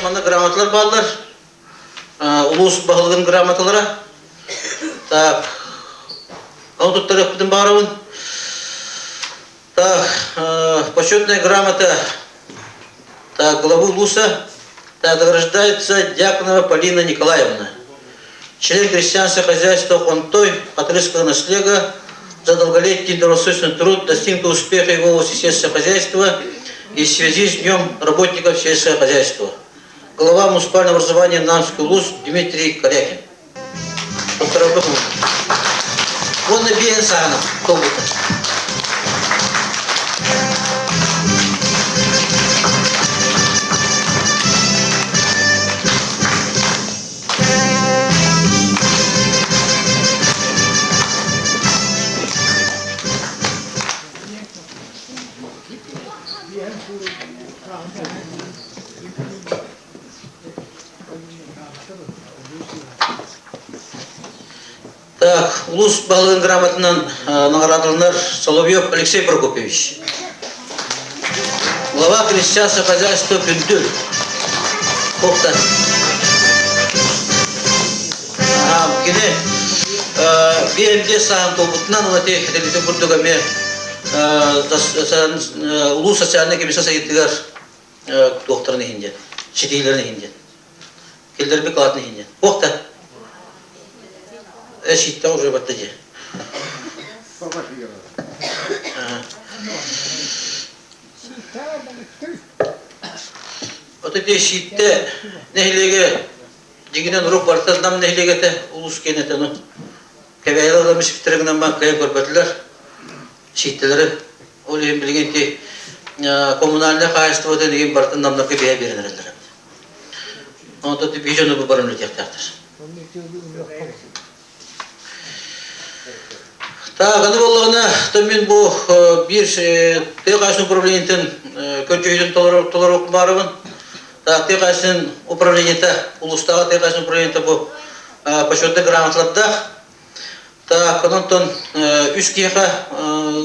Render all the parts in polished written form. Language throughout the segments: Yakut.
Манна грамоталар бааллар. Улуус баһылыгын грамоталара. Так, ол туттарыахпытын баҕарабын. Так, почетная грамота так, главы улуса так, награждается Дьяконова Полина Николаевна, член крестьянского хозяйства Хонтой Хатырыского наслега за долголетний добросовестный труд, достигнутый успеха его области сельского хозяйства и в связи с Днем работников сельского хозяйства. Глава муниципального образования Намский улус Дмитрий Корякин. Уонна биэһин саҕана толбута. Так, улуус баһылыгын грамотынан наҕараадаланар Соловьев Алексей Прокопьевич. Глава крестьянского хозяйства Күндүл. Тоқтар. Кини БМД саһан туолбутунан уонна этилитин курдук эмиэ улуус социальнай комиссия сайдыытыгар туохтарын иһин диэн, ситиилэрин иһин диэн. Киллэрбит кылаатын иһин диэн. Туох да. Э, уже батта дии. Вот эти Сиитте нэһилиэгэ дьиҥинэн урук барыта Нам нэһилиэгэ этэ, улуус киэнэ этэ, ну Кэбээйилэр ыла мисиктэрэ гынан баран кыайан көрбөтүлэр Сииттэлэри. Ол иһин билигин ити коммунальнай хаһаайыстыбатын игин барытын намнарга биһэ биэрэн эрэллэр эбит. Онтон биһи дьону бу баран үлэтиэхтээхтэр. Так, аны буоллаҕына, то мин бу биир тыа хаһаайыстыбатын управлениетын көрдьүһүүтүн толоруох баарыбын. Так, тыа хаһаайыстыбатын управлениета, улуустааҕы тыа хаһаайыстыбатын управлениета бу почетный грамоталардаах. Так, онтон үс киһиэхэ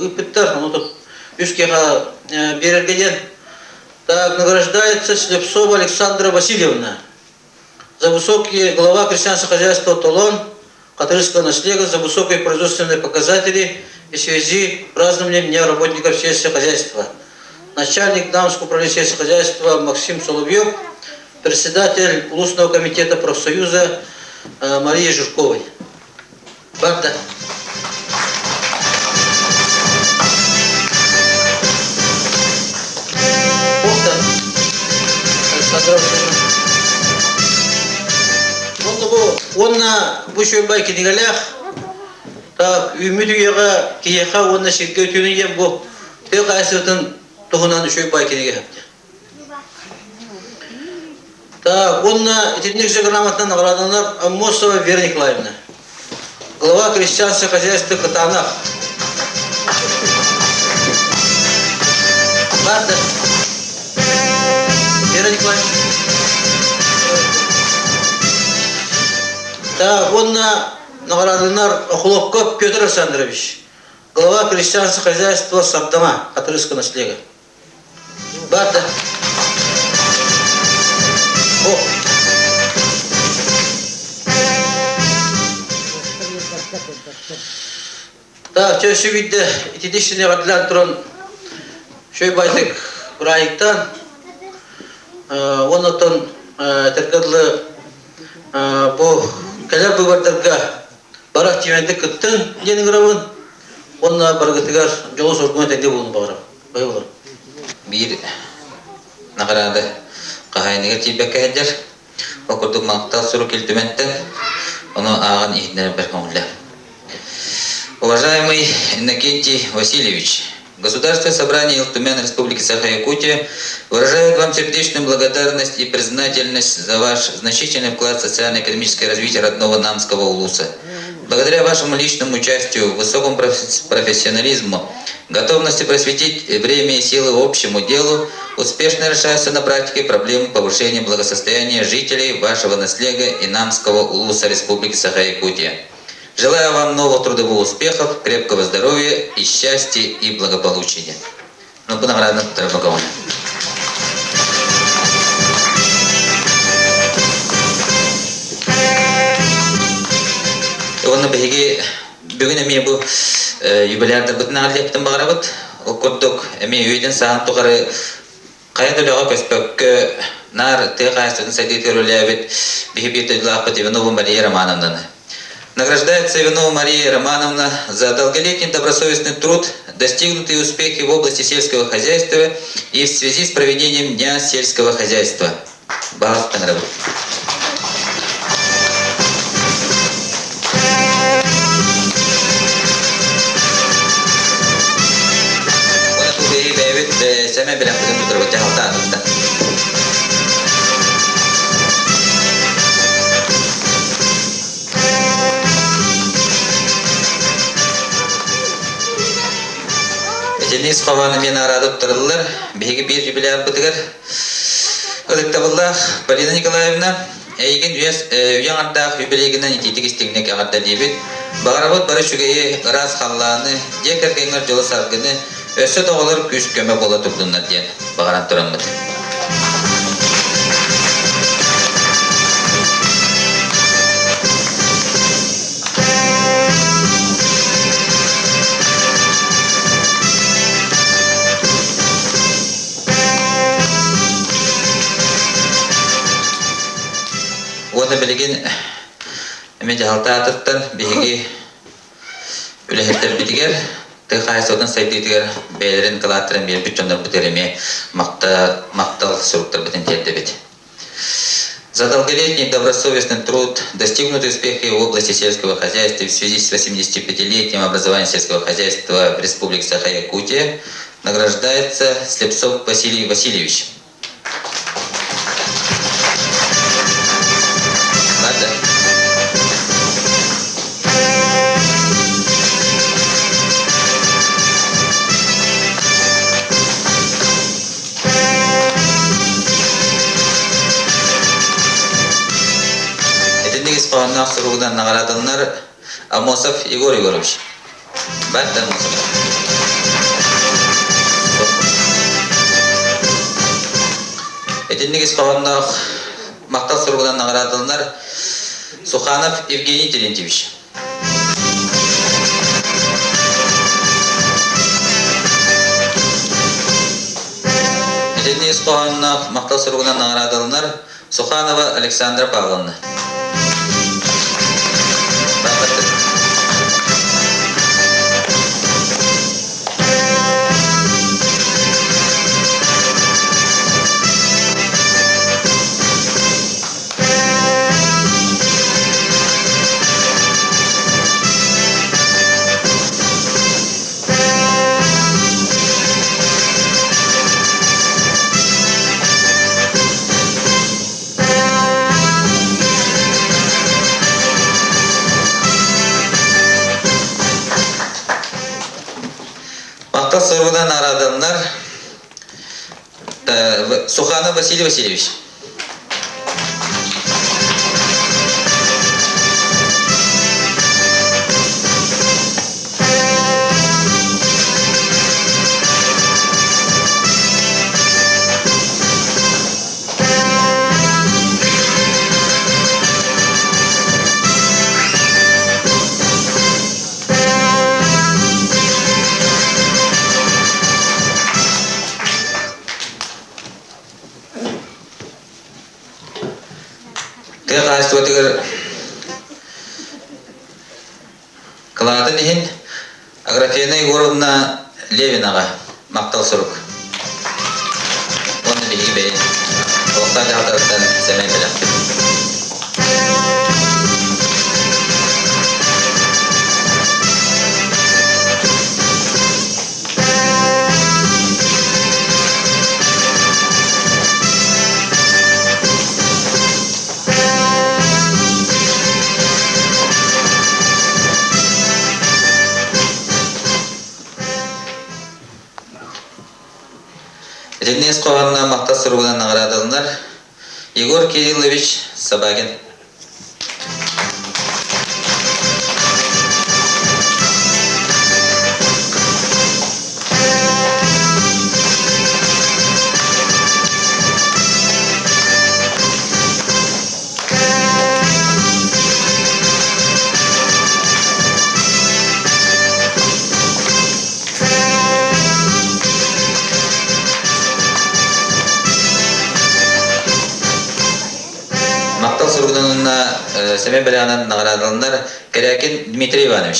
ыыппыттар, онтон үс киһиэхэ биэрэргэ диэн. Так, награждается Слепцова Александра Васильевна за высокие глава крестьянского хозяйства Толон, Хатырского наслега за высокие производственные показатели в связи с празднованием Дня работников сельского хозяйства. Начальник Дамского управления сельского хозяйства Максим Соловьев, председатель Улусного комитета профсоюза Мария Жирковой. Барда. Александра Онно бу уонна бу үчүгэй кинигэлээх так үүммүт үйэҕэ киһиэхэ уонна сиргэ үтүөнү диэн бу тыа хаһаайыстыбатын туһунан үчүгэй бай кинигэ эһэптэ. Так, уонна итинник же грамотанан награданар Аммосова Вера Николаевна. Глава крестьянского хозяйства Кытанах. Барды. Вера Николаевна. Так, уонна награданар Охлопков Петр Александрович. Глава крестьянского хозяйства Сардама, Хатырыска наслега. Барды. О. Так, чөсү бидде итидишини гадлан туран шөй байтык бырайыктан оннотон теркадлы бу кэлэр быбардарга барах тиэмэнтик кыттын диэн ыҥырабын уонна барыгытыгар дьолу-соргуну этэҥҥэ буолун баҕарабын. Биир наҕараада хаһаайыныгар тиийбэккэ сылдьар. Ол курдук махтал сурук Ил Түмэнтэн, ону ааҕан иһитиннэрэрбэр көҥүллээх. Уважаемый Иннокентий Васильевич, Государственное собрание Ил Түмэн Республики Саха-Якутия выражает вам сердечную благодарность и признательность за ваш значительный вклад в социально-экономическое развитие родного Намского улуса. Благодаря вашему личному участию, высокому профессионализму, готовности просветить время и силы общему делу, успешно решаются на практике проблемы повышения благосостояния жителей вашего наслега и Намского улуса Республики Саха-Якутия. Желаю вам новых трудовых успехов, крепкого здоровья и счастья и благополучия. Ну, Биһиги бүгүн эмиэ бу юбилярдарбытын аҕаллыахпытын баҕарабыт. Ол курдук эмиэ үйэтин сааһын тухары хайа да үлэҕэ көспөккө наар тыа хаһаайыстыбатын сайдыытыгар үлэлээбит биһи биир дойдулаахпыт Иванова Мария Романовнаны. Награждается Иванова Мария Романовна за долголетний добросовестный труд, достигнутые успехи в области сельского хозяйства и в связи с проведением Дня сельского хозяйства. Баҕар Бэйэбит сэмэ билэхпитин тутарбыт дьаһалта аатыттан. Итини ис хоһооно эмиэ наҕараада туттарыллар. Биһиги биир юбилярбытыгар Ытыктабыллаах Полина Николаевна, эйигин үйэ аҥардаах юбилейгынан итиитик истиҥник эҕэрдэлиибит. Баҕарабыт бары үчүгэйи, ыраас халлааны, дьиэ кэргэҥҥэр дьолу-саргыны, өссө да оҕолор күүс-көмө буола турдуннар диэн баҕаран тураммыт. Уонна билигин эмиэ дьаһалта аатыттан биһиги үлэһиттэрбитигэр тыа хаһаайыстыбатын сайдыытыгар бэйэлэрин кылааттарын биэрбит дьоннорбутугар эмиэ махтал суруктарбытын тиэрдэбит. За долголетний добросовестный труд, достигнутые успехи в области сельского хозяйства в связи с 85-летним образованием сельского хозяйства в Республике Саха-Якутия награждается Слепцов Василий Васильевич. Надо. Итинник ис хоһоонноох суругунан наҕараадаланар Амосов Егор Егорович. Бэрт Амосов. Итинник ис хоһоонноох махтал суругунан наҕараадаланар Суханов Евгений Терентьевич. Итинник ис хоһоонноох махтал суругунан наҕараадаланар Суханова Александра Павловна. Махтал суругунан наҕарааданнар Суханов Василий Васильевич. Тыа хаһаайыстыбатыгар кылаатын иһин Аграфена Егоровна Левинаҕа махтал сурук. Уонна биһиги бэйэ олохтоох дьаһалтарыттан сэмэй бэлэхпит. Итинник ис хоһоонно махтал суругунан наҕараадаланар Егор Кириллович Собакин. Онна сэмэ бэлэҕинэн наҕараадаланар Кэрээкин Дмитрий Иванович.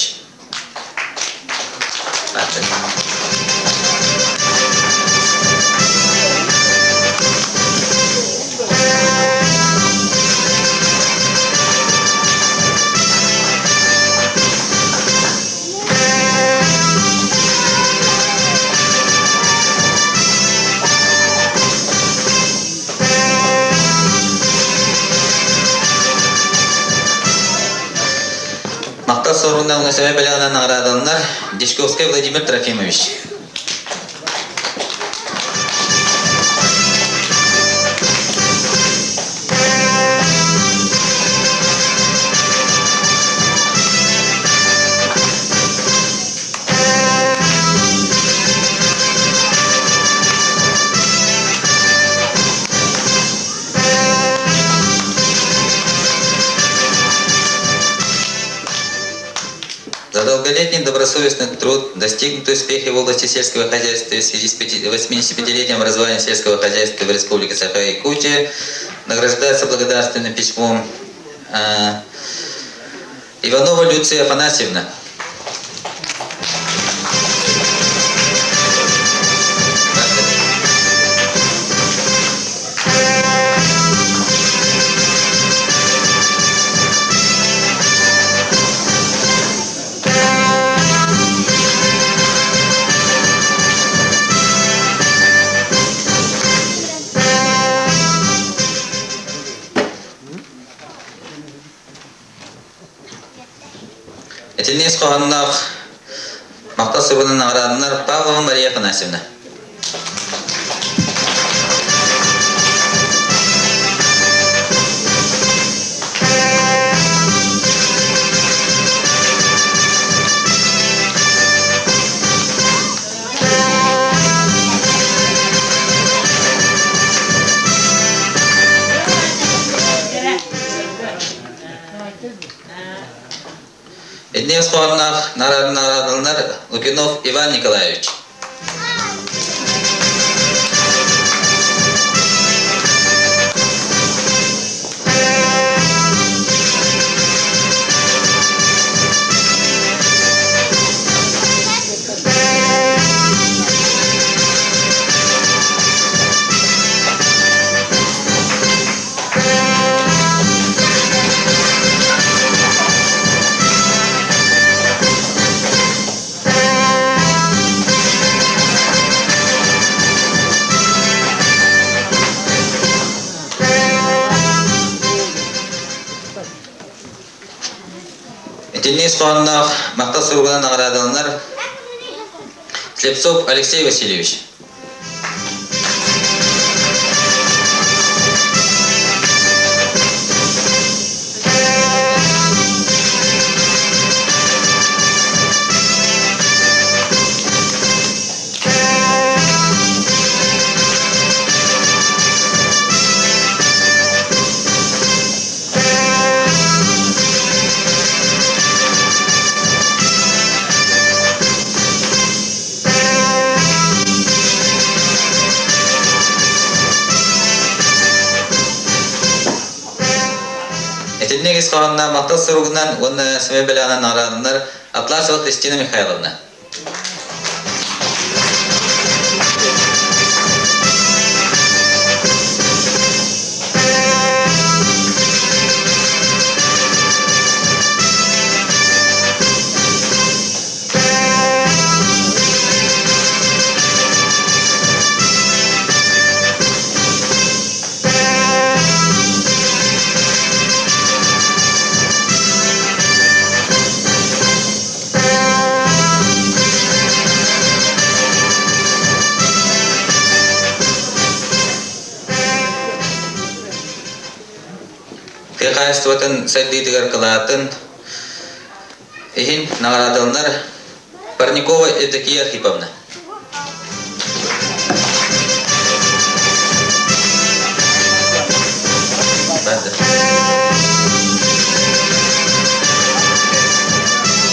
Махтал сорунна уна сэмэ бэлэҕинэн наҕараадаланар Дичковскай Владимир Трофимович. За долголетний добросовестный труд, достигнутые успехи в области сельского хозяйства в связи с 85-летием образования сельского хозяйства в Республике Саха-Якутия, награждается благодарственным письмом Иванова Люция Афанасьевна. Итиннис хоһонноох махтал сыбынан наҕараадаланар Павлова Мария Афанасьевна. Итиннис хоһонноох наҕараадаланар Лукинов Иван Николаевич. Итиннис хоһонноох махтал суругунан наҕараадаланар Слепцов Алексей Васильевич. Итинник ис хоһоонноох махтал суругунан уонна сэмэ бэлэҕинэн наҕараадаланар Атласова Кристина Михайловна. Тыа хаһаайыстыбатын сайдыытыгар кылаатын иһин наҕараадаланар Парникова Евдокия Архиповна.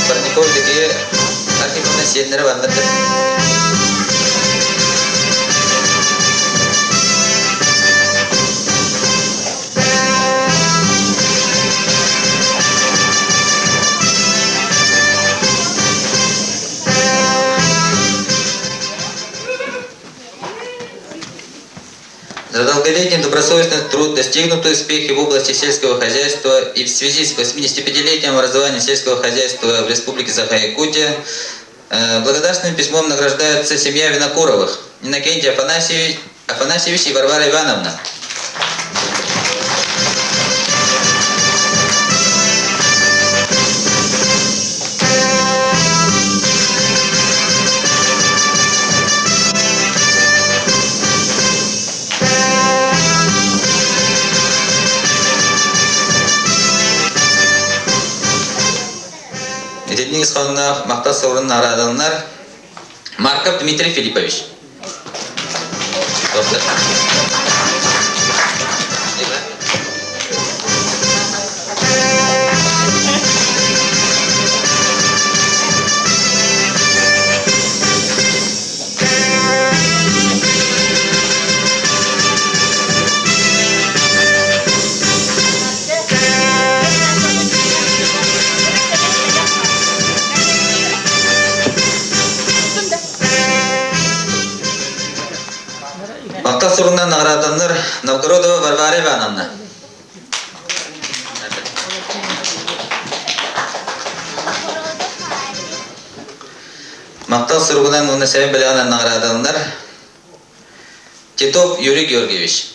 Парникова Евдокия Архиповна сиэннэрэ барнар. долголетний добросовестный труд, достигнутые успехи в области сельского хозяйства и в связи с 85-летием образования сельского хозяйства в Республике Саха-Якутия благодарственным письмом награждается семья Винокуровых Иннокентий Афанасьевич, Афанасьевич и Варвара Ивановна. Итинник исхоннаах махтал сорун наҕараадаланар Марков Дмитрий Филиппович. Махтал суругунан наҕарааданнар Новгородова Варвара Ивановна. Махтал суругунан уонна сэмэй бэлэҕинэн наҕараадаланар Титов Юрий Георгиевич.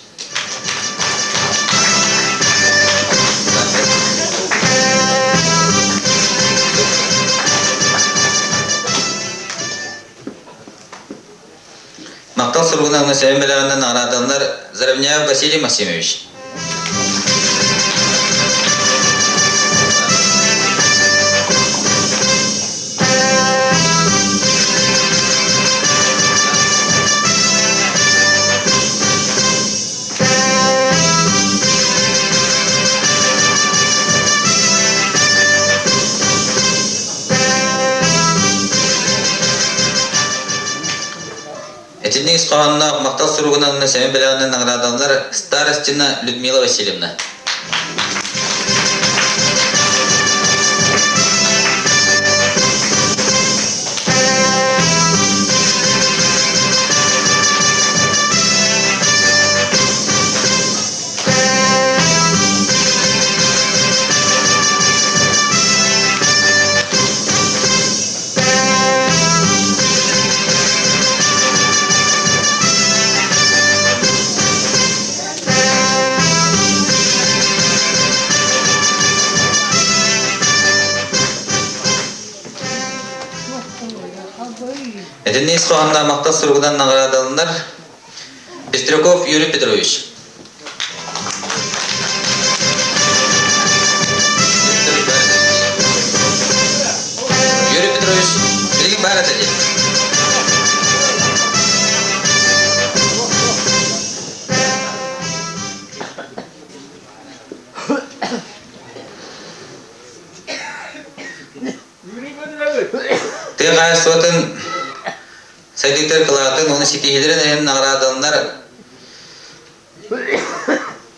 Махтал суругунан уонна сэмэй бэлэҕинэн наҕараадаланар Заровняев Василий Максимович. Итинник ис хоһоонноох махтал суругунан сэмэн бэлэҕинэн наҕараадаланар Старостина Людмила Васильевна. Итинник ис хоһоонноох махтал суругунан наҕараадаланар Пестряков Юрий Петрович. Юрий Петрович, билигин баар этэ дии. Тыа хаһаайыстыбатын сайдыытыгар кылаатын уонна ситиһиилэрин иһин наҕараадаланар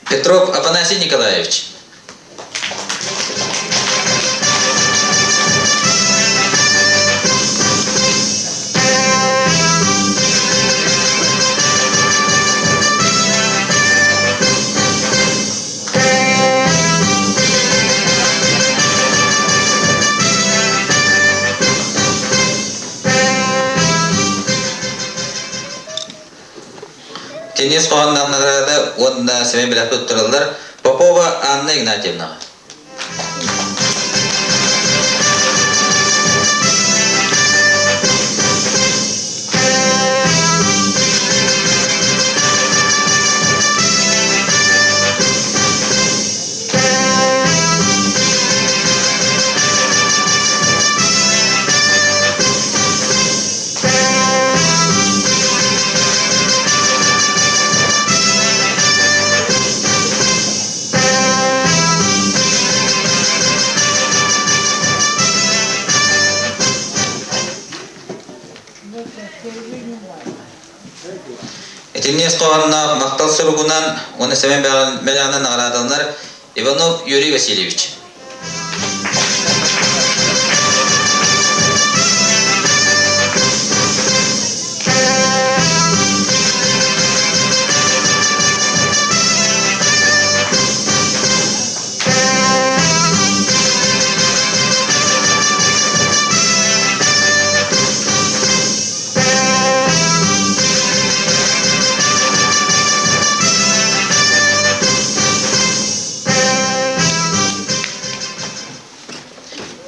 Петров Афанасий Николаевич. Теннис хоһоонноох награда уонна сэмэй бэлэх туттараллар Попова Анна Игнатьевнаҕа. Итинник хоһоонноох махтал суругунан уонна Сэмэн бэлэҕинэн наҕараадаланар Иванов Юрий Васильевич.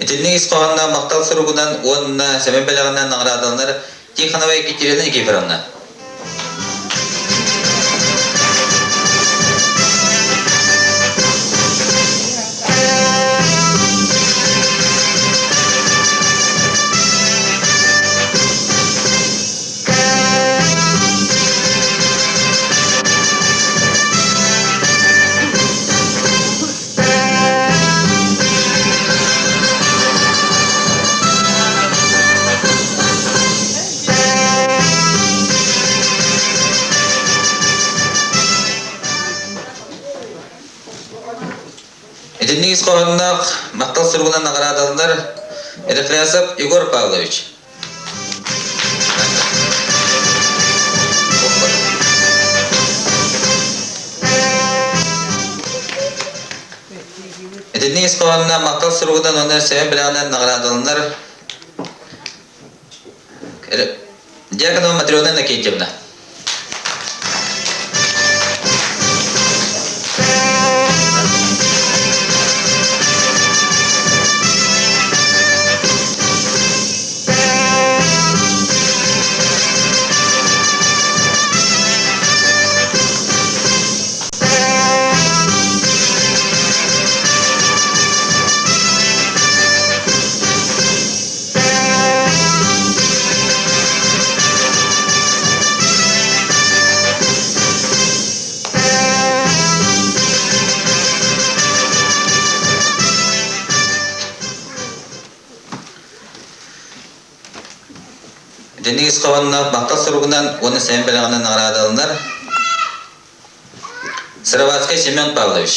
Итинник ис хоһоонноох махтал суругунан уонна сэмэн бэлэҕинэн наҕараадаланар Тихонова Екатерина Никифоровна. Итинник ис хоһоонноох махтал суругунан наҕараадаланар Рехлясов Егор Павлович. Итинник ис хоһоонноох махтал суругунан уонна сэмэн бэлэҕинэн наҕараадаланар Дьяконова Матрена Иннокентьевна. Денис Хованнов махтал суругунан уонна сэмэн бэлэҕинэн наҕараадаланар Сыроватскай Семен Павлович.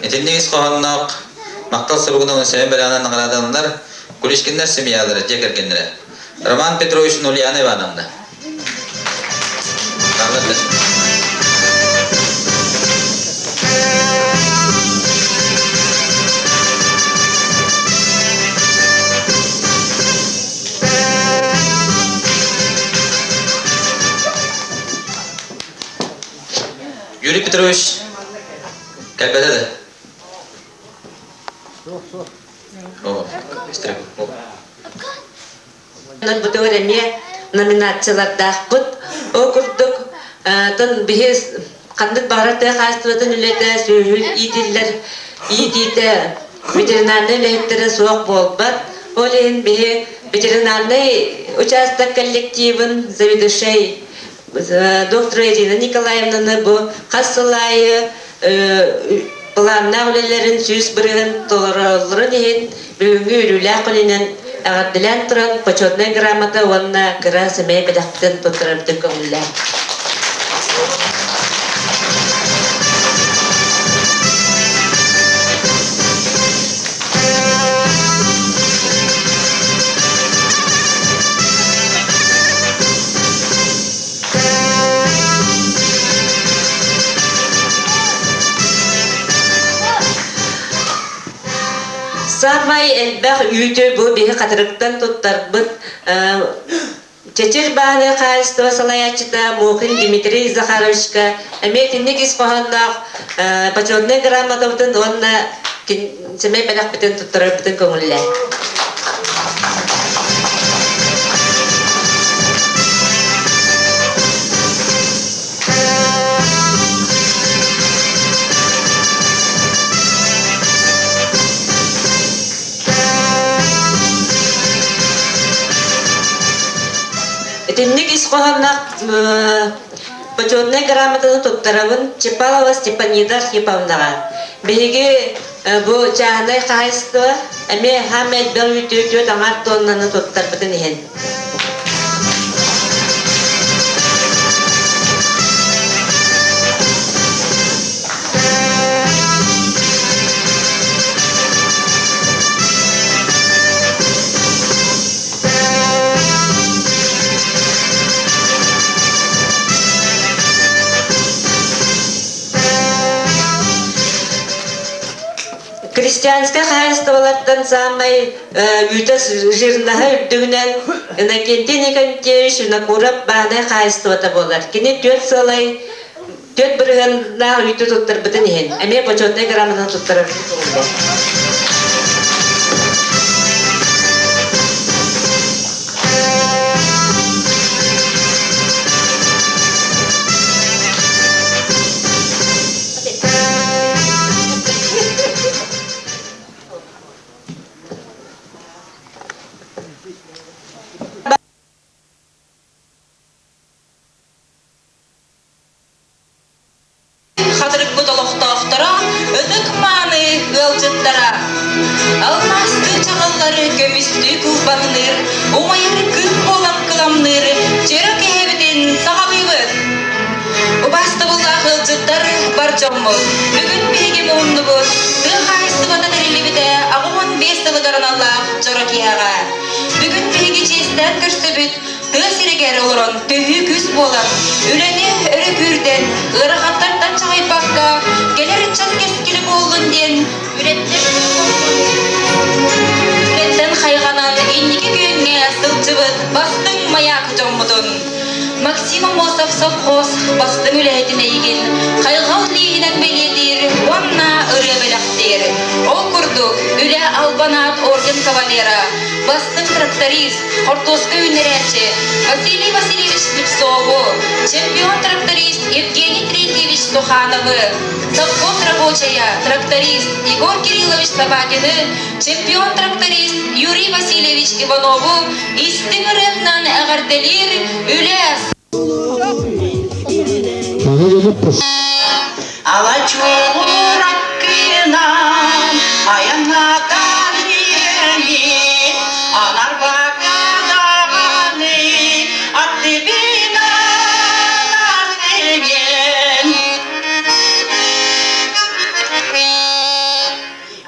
Итинник ис хоһоонноох махтал суругунан сэмэн бэлэҕинэн наҕараадаланар Куличкиннар семьялара дьиэ кэргэннэрэ Роман Петрович Ульяна Ивановна. Юрий Петрович кэлбэтэ да? О, Бутугар эмиэ номинациялардаахпыт. Ол курдук, тон биһи ханнык баҕарар тыа хаһаайыстыбатын үлэтэ сүөһү иитиллэр иитиитэ ветеринарнай үлэһиттэрэ суох буолбат. Ол иһин биһи ветеринарнай учаастак коллективын заведующай доктор Ирина Николаевнаны бу хас сыл аайы былааннаах үлэлэрин 100% толороллорун иһин бүгүҥҥү үөрүүлээх күнүнэн эҕэрдэлээн туран почетнай грамота уонна кыра сэмэй бэлэхпитин туттарарбытын көҥүллээн. Саамай элбэх үүтү бу биһи хатырыктан туттарбыт Чэчир бааны хаһаайыстыба салайааччыта Мухин Дмитрий Захаровичка эмиэ итинник ис хоһоонноох почетнай грамотабытын уонна сэмэй бэлэхпитин туттарарбытын көҥүллээ. Итинник ис хоһоонноох Почетнай грамотаны туттарабын Чепалова Степанида Архиповнаҕа. Биһиги бу чааһынай хаһаайыстыба эмиэ хаам элбэх үүтү түөрт аҥаар тоннаны туттарбытын иһин. Крестьянскай хаһаайыстыбалартан саамай үүтэ жирнаһа үрдүгүнэн Иннокентий Николаевич Винокуров бааһынай хаһаайыстыбата буолар. Кини түөрт сыалай түөрт бырыһыаннаах үүтү туттарбытын иһин эмиэ бочуотунай грамотаны туттарар көҥүллэр. Хатырыкпыт олохтоохторо, ытык-мааны ыалдьыттара! Алмаастыы чаҕыллары көмүстүү кылбаҥныыр, умайар күн буолан кыламныыр чөрө киһибитин саҕалыыбыт! Убаастабыллаах ыалдьыттар, бар дьоммут, бүгүн биһиги муһуннубут, тыа хаһаайыстыбата тэриллибитэ 85 сылыгар аналлаах дьоро киэһэҕэ. Бүгүн биһиги чиэстээн көрсөбүт Тыа сиригэр олорон төһүү күүс буолан, үлэни өрө күүрдэн, ыарахаттартан чаҕыйбакка, кэлэр ыччат кэскилэ буоллун диэн үлэттэн хайҕанан инники күөҥҥэ сылдьыбыт бастыҥ маяк дьоммутун Максим Аммосов совхоз бастыҥ үлэһитин эйигин хайҕал лииһинэн бэлиэтиир уонна ырыа бэлэхтиир. Ол курдук, үлэ албан аат орден кавалера, бастыҥ тракторист, хортуоска үүннэрээччи Василий Васильевич Слепцову, чемпион-тракторист Евгений Трентьевич Сухановы, совхоз рабочая, тракторист Егор Кириллович Собакины, чемпион-тракторист Юрий Васильевич Иванову истиҥ ырыатынан эҕэрдэлиир үлэ Ала чугур аккынан айаннатан иэни анарбакка даҕаны аттыбынан астыген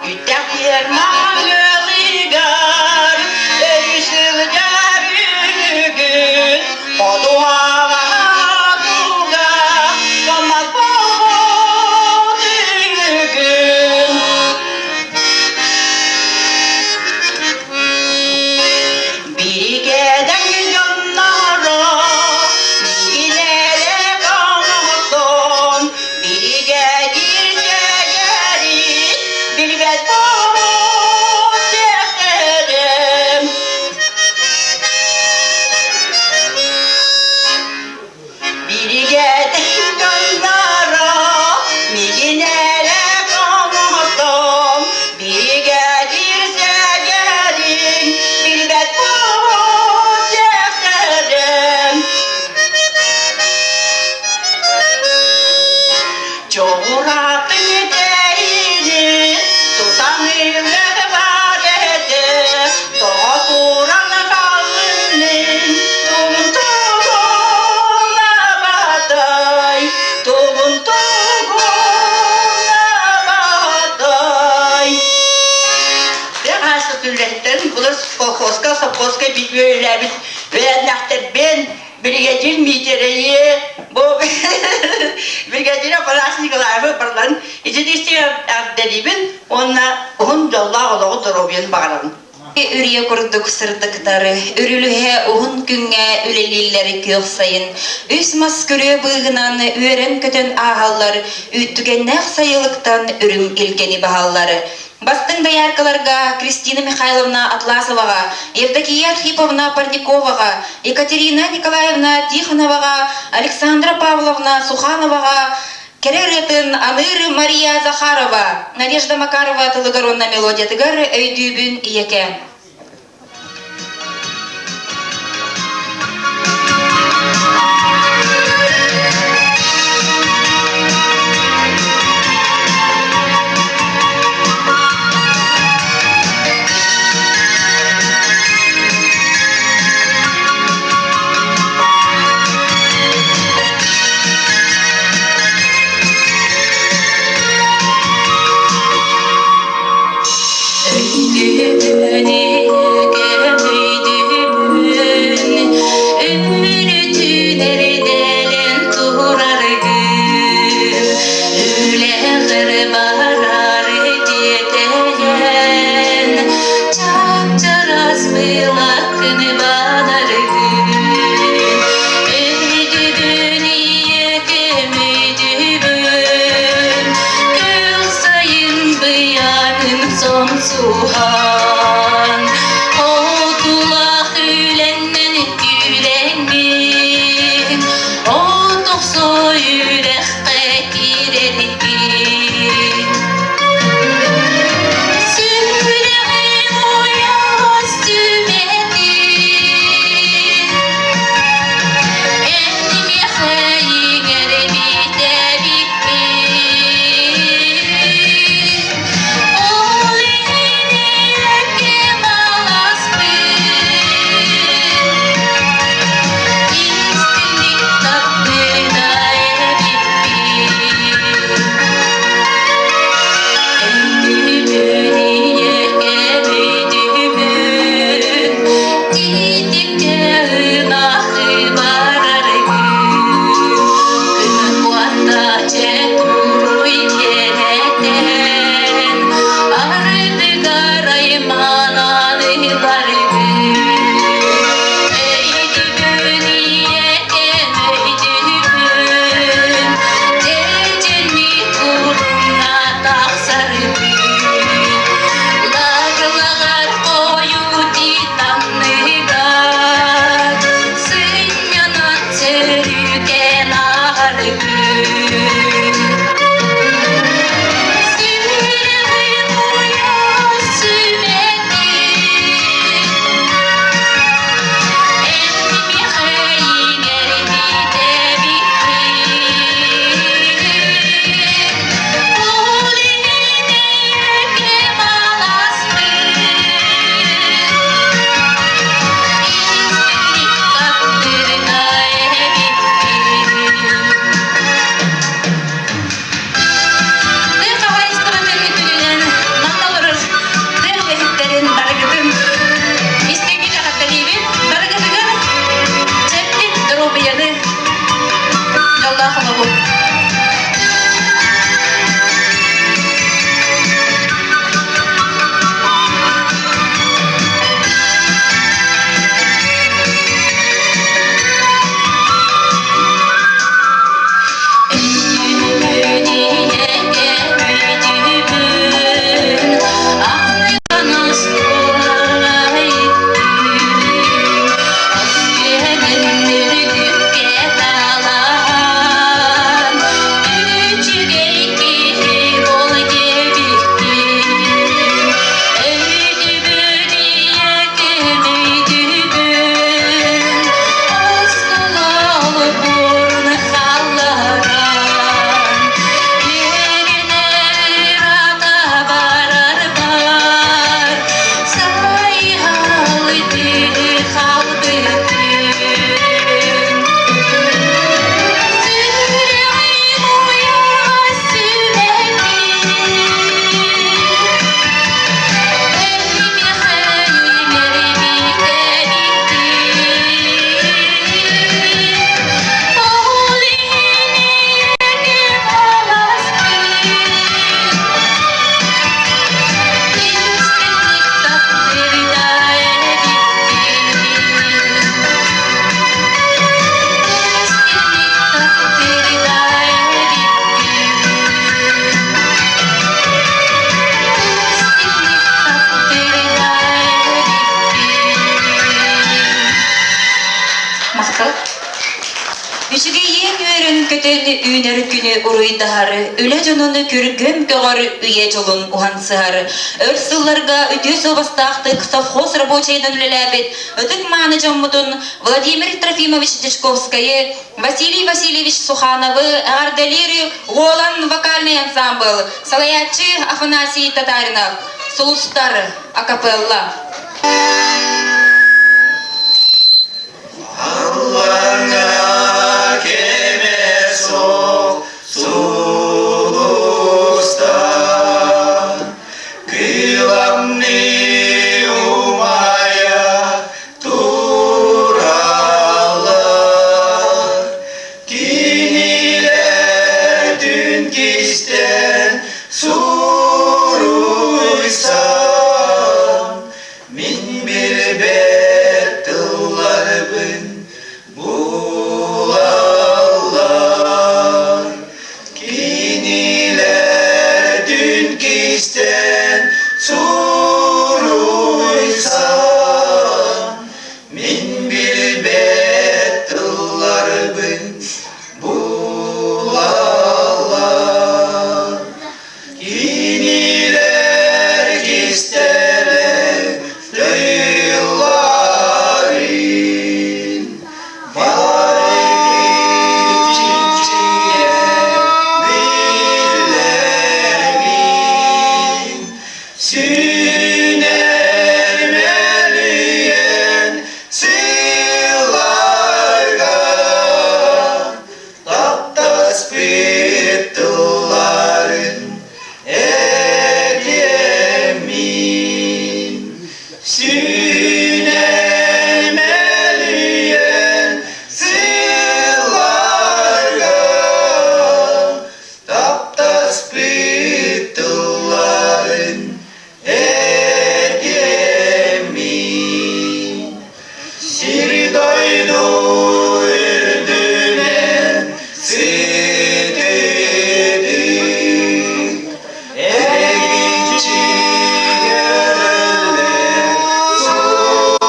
Үтэх Ерман ыалыгар өрүс сылдьар үһүгүн Ходуһаҕа туга томмот буолбут үһүгүн Биригэдэҥ дьонноро миигинэлэ оҥостон биригэдьир сэгэрин билбэт буолбут диэхтэрим. Биригэдьир дьонноро миигинэлэ оҥостон биригэдьир сэгэрин билбэт буолбут диэхтэрим. Чоҕураатын тэйини тутан ылыар этэ, тоҕо туран хааллынын тугун тугун абатай, тугун тугун абатай. Бэҕэһээ үлэһиттэрин былыр колхозка, совхозка биир үлэлээбит үөрэннэхтэрбин Бригадир Миитэрэйи бу бригадир Афанасий Николаевы барыларын ититистик ардэрибин уонна уһун дьоллоох олоҕу доруобуйаны баҕарабын. Үрүйэ курдук сырдыктары, үрүлүһэ уһун күҥҥэ үлэлииллэр күөх сайын. Үс мас күрүө быыһынан үөрэн-көтөн ааһаллар, үүттүгэннээх сайылыктан үрүҥ илгэни баһаллар. Бастыҥ дояркаларга Кристина Михайловна Атласоваҕа, Евдокия Архиповна Парниковаҕа, Екатерина Николаевна Тихоноваҕа, Александра Павловна Сухановаҕа кэрэ ырыатын аныыр Мария Захарова, Надежда Макарова тылыгар уонна мелодиятыгар өйдүүбүн ийэкэ. Өйдүүбүн. Тоҥсуһан, Хотулах үлэннэн күүлэҥҥин, От охсо үрэххэ киирэргин. Сүрэҕим уйаҕас сүмэтин, Эн миэхэ иҥэрбит эбиккин. Ол иһин эркин аласпын, Истинник таптыына эбиппин. Өйдүүбүн ийэкэм өйдүүбүн, Тиитиккэ ынахы бараргын. Күн уота чэ туруй кэрэтэн, Арыгыгар айманан ыларгын. Өйдүүбүн ийэкэм өйдүүбүн, Дьэдьэнни куруҥҥа тахсаргын. Лаглаҕар хойуу титанныгар, Сынньанан сөрүүкээн ааһаргын. Сүрэҕим уйас сүмэтин, Эн миэхэ иҥэрбит эбиккин. Ол иһин эйэкэм аласпын, Истинник таптыырга эбиппин. Тыа хаһаайыстыбатын үтүлүнэн манна олорор тыа үлэһиттэрин барыгытын истиҥник эҕэрдэлиибин. Барыгытыгар чэбдик доруобуйаны, дьоллоох олоҕу. Үчүгэй киһи бол диэбиккин, Өйдүбүн ийэкэм өйдүбүн, Оскололбун халларан, Үөрэнэр ата барарбар, Сайһалыты халбытын. Сүрэҕим уйаҕас сүмэтин, Махтал. Үчүгэйиэн үөрэн-көтөн үүнэр күнү уруйдаһар, үлэ дьонун күргүм көҕөр үйэ дьолун уһансыһар, өр сылларга үтүө суобастаахтык совхоз рабочайынан үлэлээбит ытык-мааны дьоммутун Владимир Трофимович Дьячковскайы, Василий Васильевич Сухановы эҕэрдэлиир Уолан вокальный ансамбл, салайааччы Афанасий Татаринов, Сулустар, акапелла. Аллаҥа кэмэ суох сулустар кыламныы умайа тураллар. Кинилэр түн кистэн суруйсан мин билбэт тылларбын булаллар. Сүүнэр мөлүйүөн сылларга таптаспыт тылларын этиэммин. Сүүнэр мөлүйүөн сылларга таптаспыт тылларын этиэммин. Сири-дойду үрдүнэн ситидик, эргиччи көрүллэр сулустар.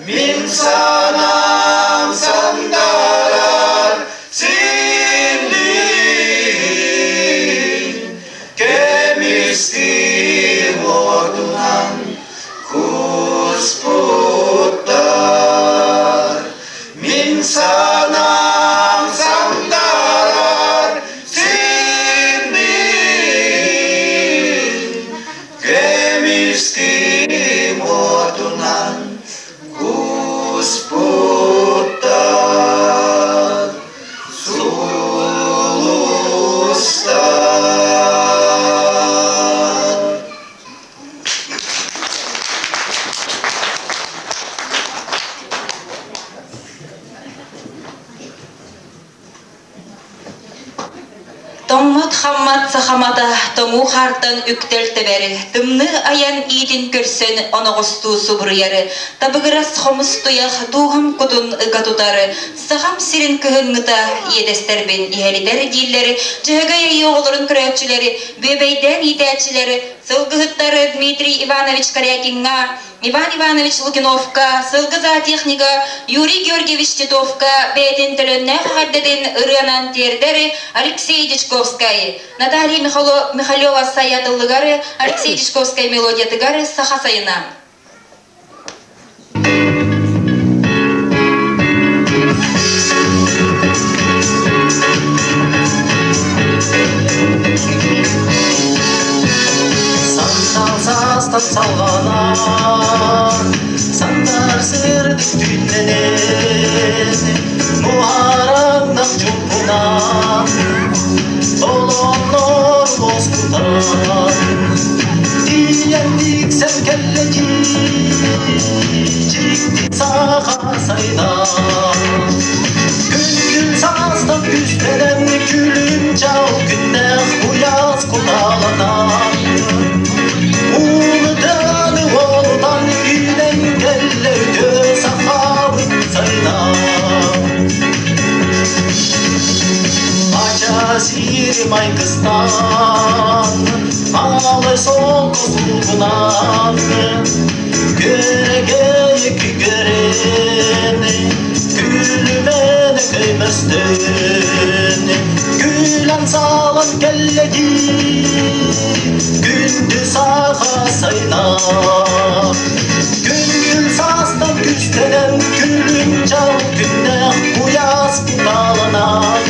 Мин санаам сандарар синдиин, көмүстүү уотунан куспуттар. Мин санаам сандарар синдиин, көмүстүү уотунан куспуттар. Сулустар. Тоҥмот хаммат сахамата тоҥуу хаартан үктэл тэбэри, тымныы айан иитин көрсөн оноҕостуу субуруйары, табыгырас хомус туйах дууһам кутун ыга тутары, сахам сирин кыһыҥҥыта иэдэстэрбин иһэлитэр дииллэри, Дьөһөгөй айыы оҕолорун көрөөччүлэри, бүөбэйдээн иитээччилэри, сылгыһыттары Дмитрий Иванович Корякиҥҥа, Иван Иванович Лукиновка, сылгы зоотехнига Юрий Георгиевич Титовка бэйэтин төлөннөөх эҕэрдэтин ырыанан тиэрдэр Алексей Дьячковскай, Наталья Михалева сайатыллыгар Алексей Дьячковскай мелодиятыгар «Саха сайына». Сандал саастан салҕанар, сандар сырдык түүннэнэн, муһараннах чуҥкунан, толоннор лоскутан, тиийэн тиксэн кэллэ дьикти саха сайына. Күн-күн саастан күстэнэн күлүм чал күннээх куйаас кутааланан Уулутан уолутан үүнэн кэллэ үтүө сахабыт сайына. Ача сири майгыстан, Алы солко сулгунан, Күрэгэй күгэрэн, Күлүмэн көмөстөн, Күлэн салан кэллэ Күндү саха сайына. Күн-күн саастан күстэнэн, Күлүм чал күннээх куйаас кутааланан,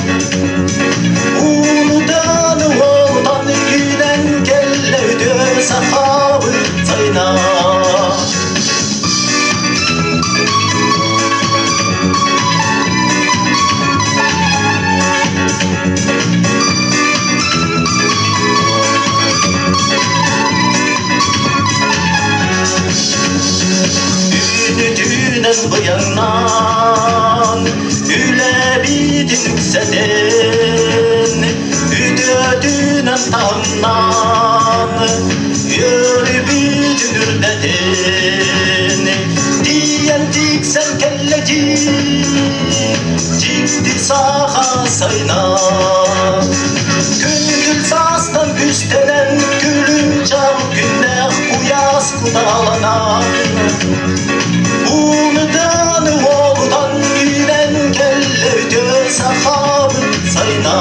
Уулутан уолутан үүнэн кэллэ үтүө сахабыт сайына. Түүнү-түүнэн быйаҥнаан, үлэбитин үксэтэн, үтүөтүнэн таһымнаан, үөрүүбүтүн үрдэтэн, тиийэн тиксэн кэллэ дьикти саха сайына. Күн-күн саастан күстэнэн, күлүм чал күннээх куйаас кутааланан, Уунутан уолутан үүнэн кэллэ үтүө сахабыт сайына.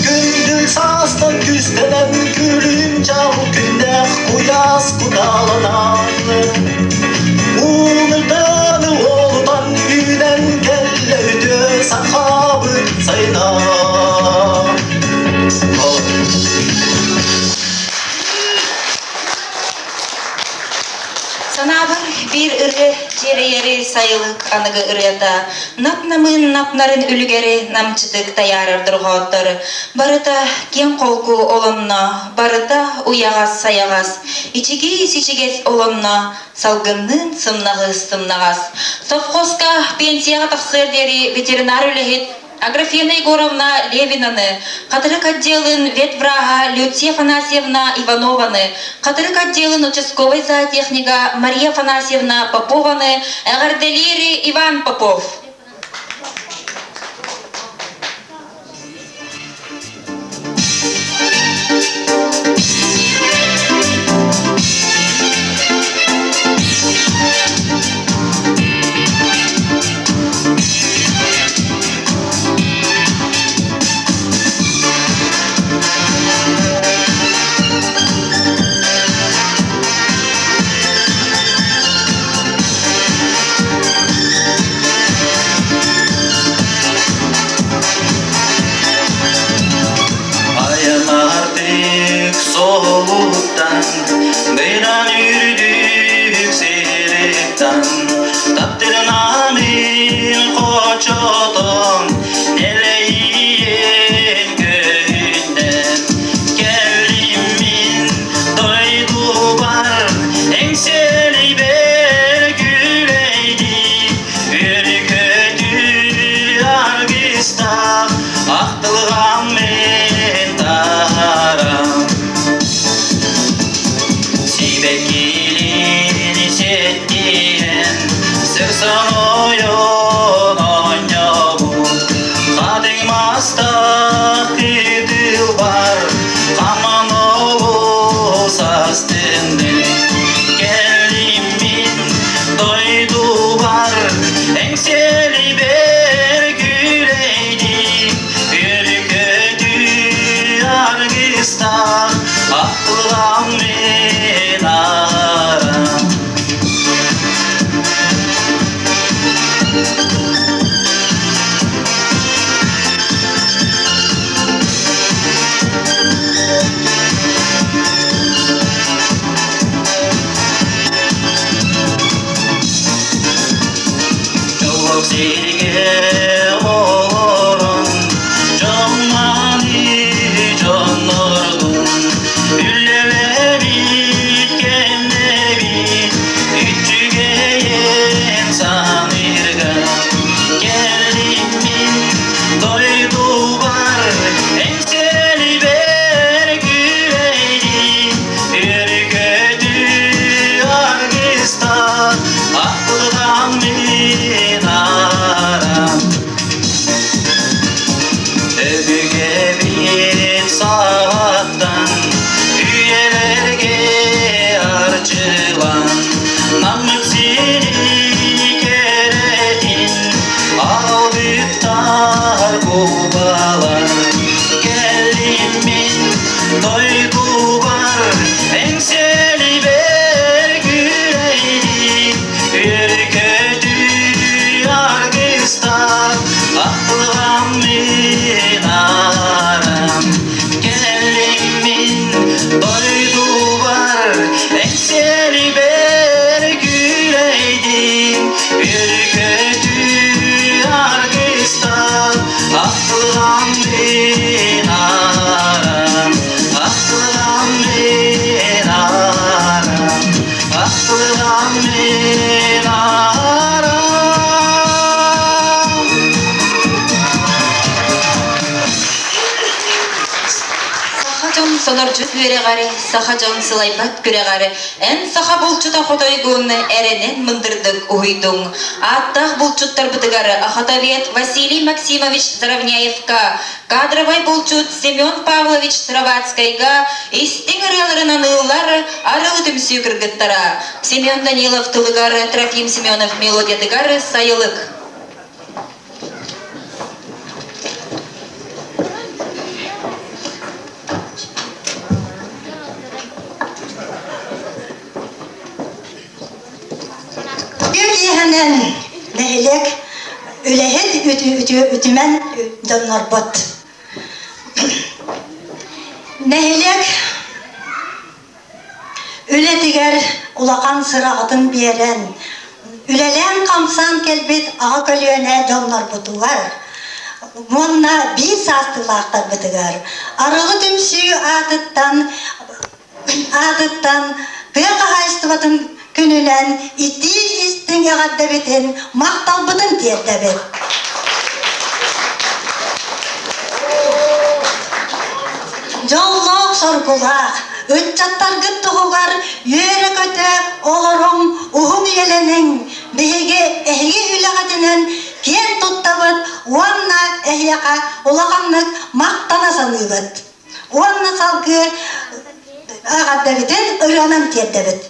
Күндүл саастан күстэнэн күлүм чал күннээх куйаас кутааланан, Уунутан уолутан үүнэн кэллэ үтүө сахабыт сайына. Биир ырыа дьиэрэйэри сайылык аныгы ырыата, нап-намыын напнарын үлүгэри намчытык тайаарар дорҕооттор. Барыта киэҥ холку олонно, барыта уйаҕас-сайаҕас, ичигии-сичигэс олонно, салгынныын сымнаҕыс-сымнаҕас. Совхозка пенсияҕа тахсыар диэри ветеринар үлэһит Аграфена Егоровна Левинаны, Хатырык отделын ветвраһа Люция Афанасьевна Иванованы, Хатырык отделын участковай зоотехнига Мария Афанасьевна Попованы эҕэрдэлиир Иван Попов. Айанардык солуттан, Быдан үрдүк сириттан, Таптырнаамын хочотон, Нэлэйиэн көһүннэн, Кэллим мин дойдубар, Эҥсэлибэр күлэйдии, Өркөтү аргыстаах, Ахтылҕан мин тарам. Сибэккилиин сиэттиһэн, сырсан ойон оонньообут, Хатыҥ мастаах кытылбар, хаман олус астынным. Кэллим мин дойдубар, эҥсиэлибэр күлэйдим, Өркөтү аргыстаах, ахтылҕан мин арам. Чулук сиргэ олорон, дьон-мааны дьоннордун, үлэлэбит кэмнэбит, үчүгэйин саныырга кэллим мин дойдубар, эҥсэлибэр күрэйдим, Өркөтү аргыстаах, ахтылҕан мин арам. Өбүгэбит саҕаттан үйэлэргэ арчылан, Наммыт сирин кэрэтин албыттар кубалар. Кэллим мин дойдубар, эҥсэлибэр күрэйдим, Өркөтү аргыстаах, ахтылҕан мин арам. Кэллим мин дойдубар, эҥсэлибэр күрэйдим, Өркөтү аргыстаах, ахтылҕан мин арам. Ахтылҕан мин арам. Ахтылҕан мин арам. Саха дьон сонордьут үөрэҕэр, саха дьон сылайбат күрэҕэр, эн саха булчута хотойгун эрэнэн мындырдык уһуйдуҥ. Ааттаах булчуттарбытыгар охотовед Василий Максимович Заровняевка, кадровай булчут Семен Павлович Сыроватскайга истиҥ ырыаларын аныыллар арылы түмсүү кыргыттара. Семен Данилов тылыгар Трофим Семенов мелодиятыгар сайылык. Үтүө нэһилиэк үлэһит үтүмэн дьоннорбут. Нэһилиэк үлэтигэр улахан сыраҕытын биэрэн, Үлэлээн-хамсаан кэлбит аҕа көлүөнэ дьоннорбутугар уонна биир саастыылаахтарбытыгар Арылы түмсүү аатыттан аатыттан тыа хаһаайыстыбатын күнүнэн итии истиҥ эҕэрдэбитин, махталбытын тиэрдэбит. Дьоллоох-соргулаах, ыччаттаргыт туһугар үөрэ-көтө олоруҥ, уһун үйэлэниҥ, биһиги эһиги үлэҕитинэн киэн туттабыт уонна эһиэхэ улаханнык махтана саныыбыт. Уонна салгыы эҕэрдэбитин ырыанан тиэрдэбит.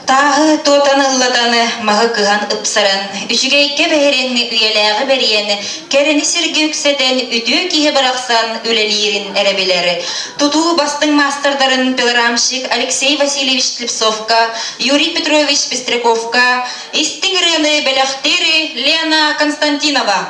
Тааһы туотан ыллатан, маһы кыһан ыпсаран, үчүгэйгэ бэһирин, үйэлээҕи бэрийэн, кэрэни сиргэ үксэтэн, үтүө киһи барахсан үлэлиирин эрэ билэр. Тутуу бастыҥ маастардарын пилорамщик Алексей Васильевич Слепцовка, Юрий Петрович Пестряковка истиҥ ырыаны бэлэхтиир Лена Константинова.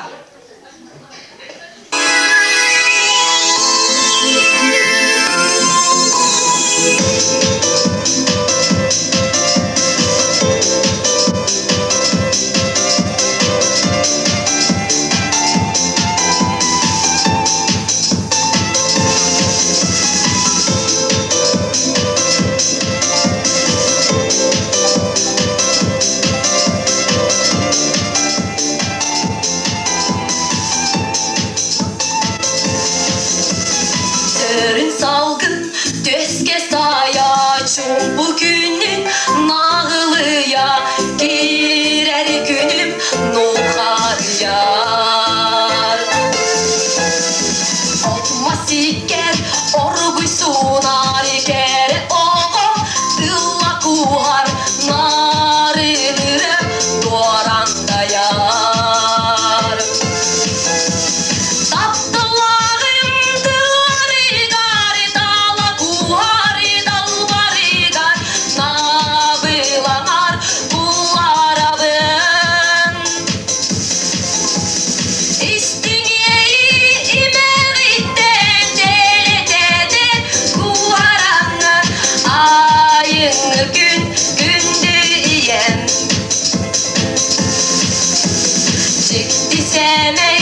Сэмэй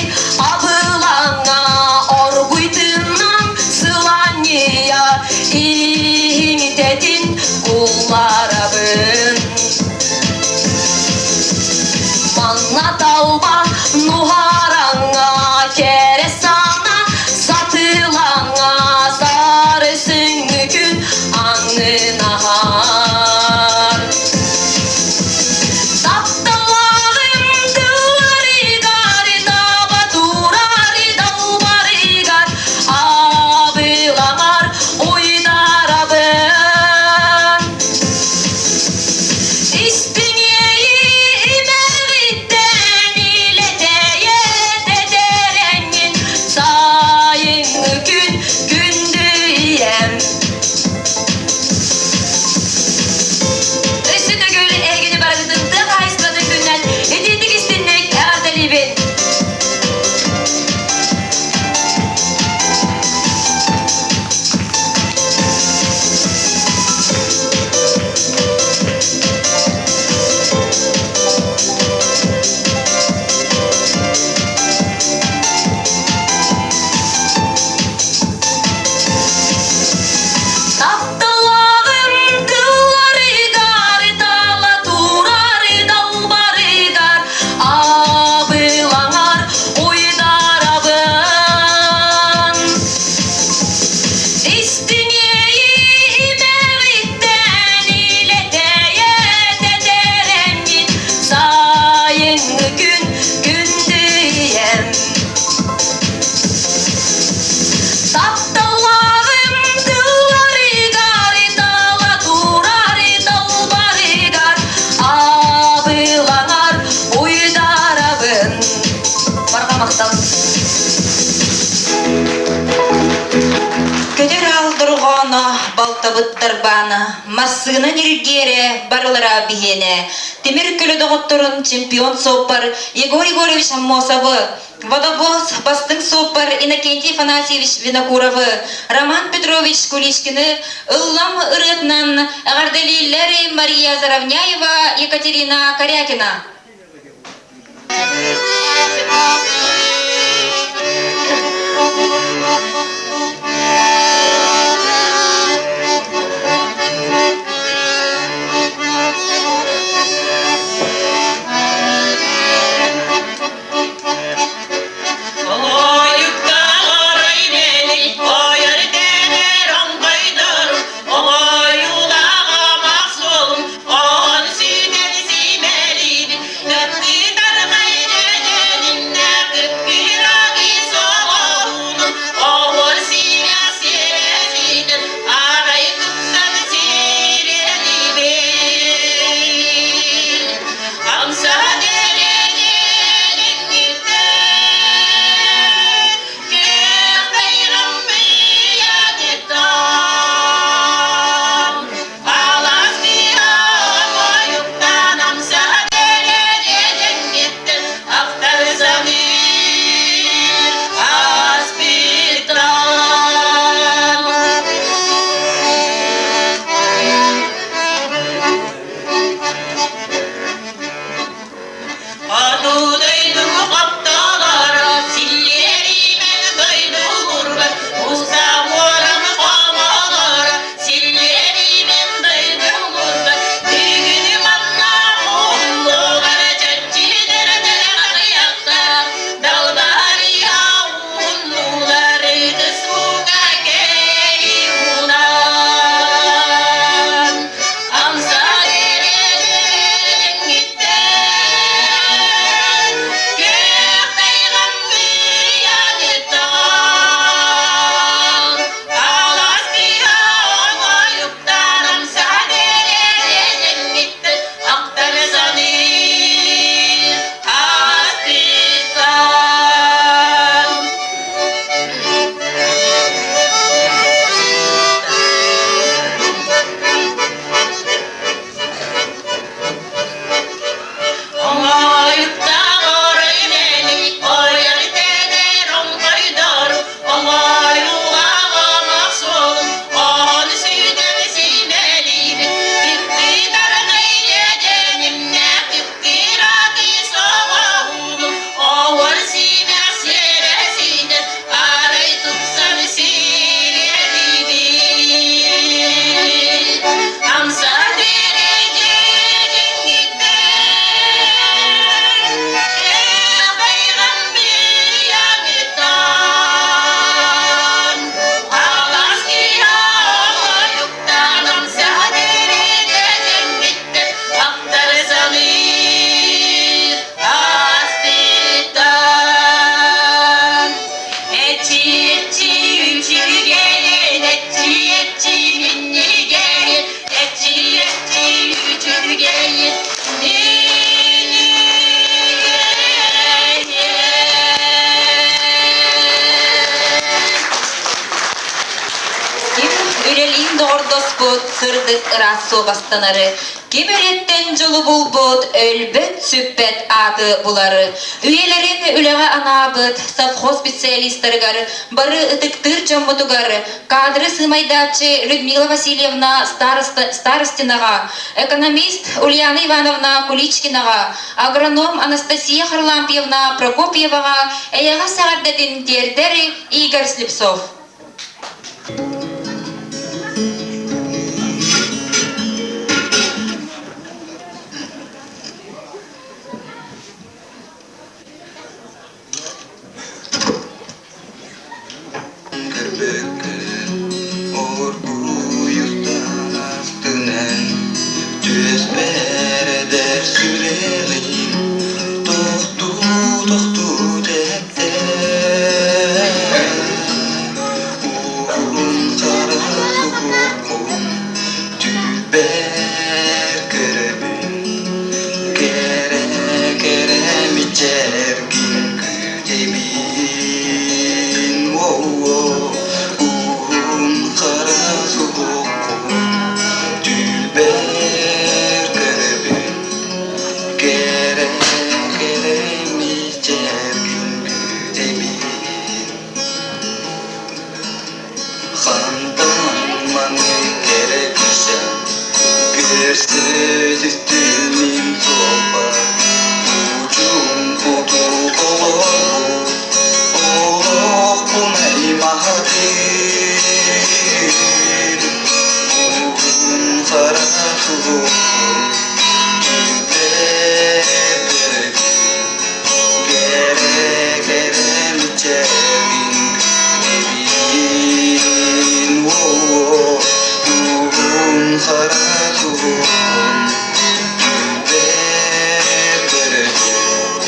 абылаҥа оргуйтунан сыланньыйа иһиҥтэтин кулларабын. Манна талба нуһараҥа кэрэ сана сатылаҥа сары күн аннынаһар. Тапталлааҕым тылларыгар таба турар далбарыгар абылаҥар уйдарабын. Истиҥиэйи имэҕиттэн илэтэйэ тэтэрэҥҥин сайыҥҥы күн күндү ийэм. Өссө төгүл эһигини барыгытын тыа хаһаайыстыбатын күнүнэн итиитик истинник эҕэрдэлиибин! Тапталлааҕым тылларыгар, тала турар далбарыгар, абылаҥар уйдарабын. Истиҥиэйи имэҕиттэн илэтэйэ тэтэрэммин, сайыҥҥы күн күндүйэм. Тапталлааҕым тылларыгар, тала турар далбарыгар, абылаҥар уйдарабын. Барҕа махтал. Көтөр аал дорҕооно, балтабыт дарбаана, массыына ньиргиэрэ барылара биһиэнэ. Тимир көлө доҕотторун чемпион суоппар Егор Егорович Аммосовы, водовоз бастыҥ суоппар Иннокентий Афанасьевич Винокуровы, Роман Петрович Куличкины ыллам ырыатынан эҕэрдэлииллэр Мария Заровняева, Екатерина Корякина. тутуспут сырдык ыраас суобастанары, ким эриттэн дьолу булбут, өлбөт-сүппэт ааты булары, үйэлэрин үлэҕэ анаабыт совхоз специалистарыгар, бары ытыктыыр дьоммутугар, кадры сыымайдааччы Людмила Васильевна Старостинаҕа, экономист Ульяна Ивановна Куличкинаҕа, агроном Анастасия Харлампьевна Прокопьеваҕа эйэҕэс эҕэрдэтин тиэрдэр Игорь Слепцов. Көрбөккүн оргуйуттан астынан түөспэр эдэр сүрэҕим тохтуу-тохтуу тэптэ Уһун хара суһуоххун түүлбэр көрөбүн кэрэ кэрэ мичээргин күүтэбин Уһун хара суһуоххун түүлбэр көрөбүн кэрэ кэрэ мичээргин күүтэбин Хантан маны кэрэ киһи көрсө мин суолбар Учуҥ олорбут олохпун аймаһатыр Уһун хара суһуохпун түүлбэр Кэрэ кэрэ мичээргин күүтэбин Уһун хара суһуохпун түүлбэр көрөбүн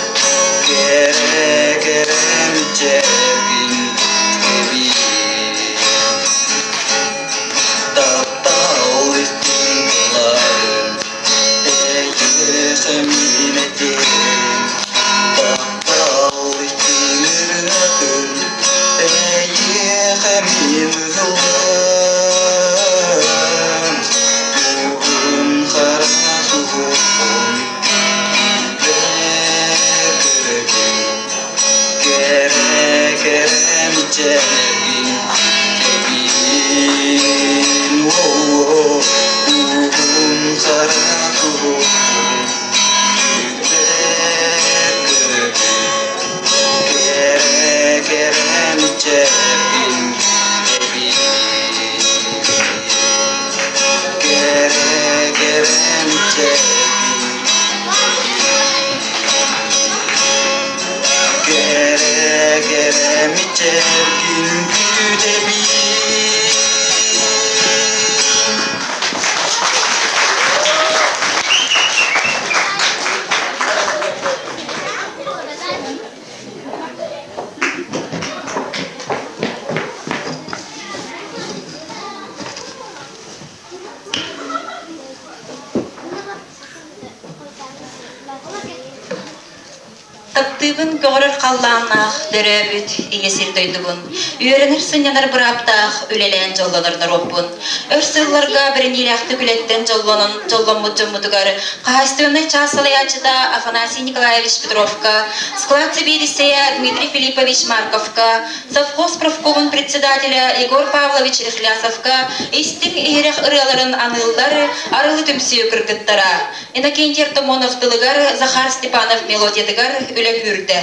Кэрэ кэрэ мичээргин күүтэбин Таптал истиҥ тылларын эйиэхэ мин этиэм Таптал истиҥ ырыатын эйиэхэ мин ыллыам Уһун хара суһуохпун түүлбэр көрөбүн Кэрэ кэрэ мичээргин кэбиин Уһун хара суһуохпун түүлбэр көрөбүн Кэрэ кэрэ мичээргин кэбиин Кэрэ кэрэ мичээргин Кэрэ кэрэ мичээргин күүтэбин Таптыыбын көҕөрөр халлааннаах төрөөбүт ийэ сир дойдубун, үөрэнэр сынньанар бырааптаах үлэлээн дьоллонор норуоппун. Өр сылларга бэриниилээхтик үлэттэн дьоллонон дьолломмут дьоммутугар хаһаайыстыбаннай чаас салайааччыта Афанасий Николаевич Петровка, склад сэбиэдиссэйэ Дмитрий Филиппович Марковка, совхоз профкомун председателя Егор Павлович Рехлясовка истиҥ иһирэх ырыаларын аныыллар арылы түмсүү кыргыттара. Иннокентий Артамонов тылыгар, Захар Степанов мелодиятыгар үлэ күүрдэ.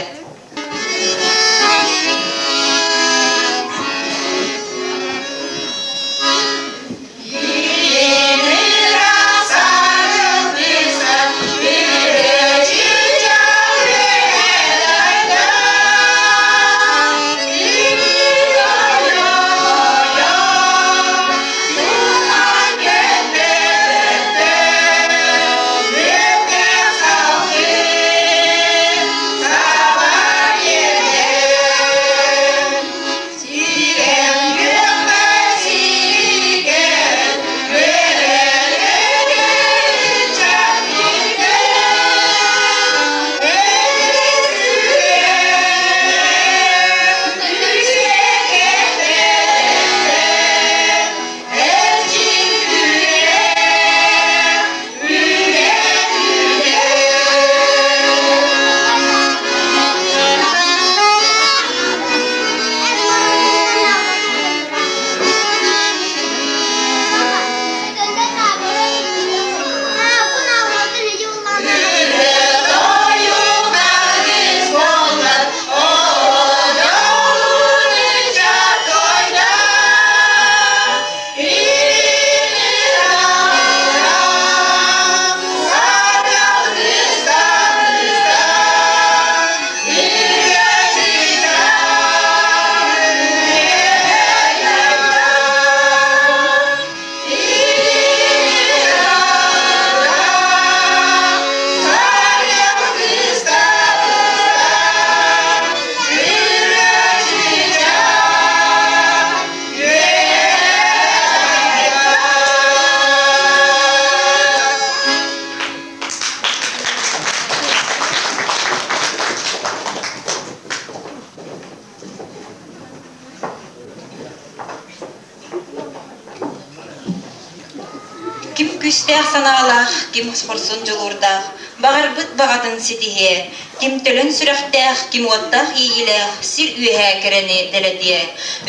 күүстээх санаалаах, ким хорсун дьулуурдаах, баҕарбыт баҕатын ситиһиэ, ким төлөн сүрэхтээх, ким уоттаах иэйиилээх сир үөһэ кэрэни дэлэтиэ.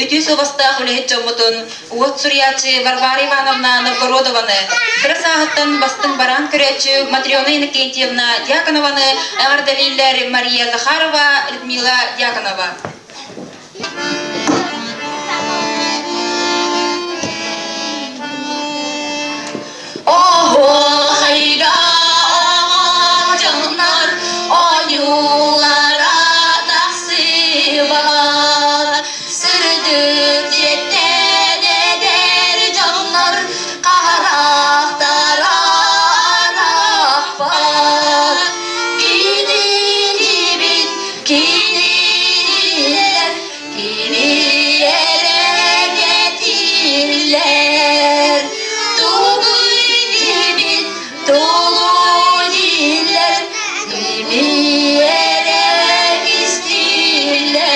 Үтүө суобастаах үлэһит дьоммутун уот суруйааччы Варвара Ивановна Новгородованы, кыра сааһыттан бастыҥ бараан көрөөччү Матрена Иннокентьевна Дьяконованы эҕэрдэлииллэр Мария Захарова, Людмила Дьяконова. Оһуохайга дьоннор ойуулара тахсыбат сырдык дьиэттэн эдэр дьоннор харахтара арахпат кинилибин кинилэр кини эрэ кэтиллэр тугуй диибин тулу дииллэр кими эрэ кистииллэр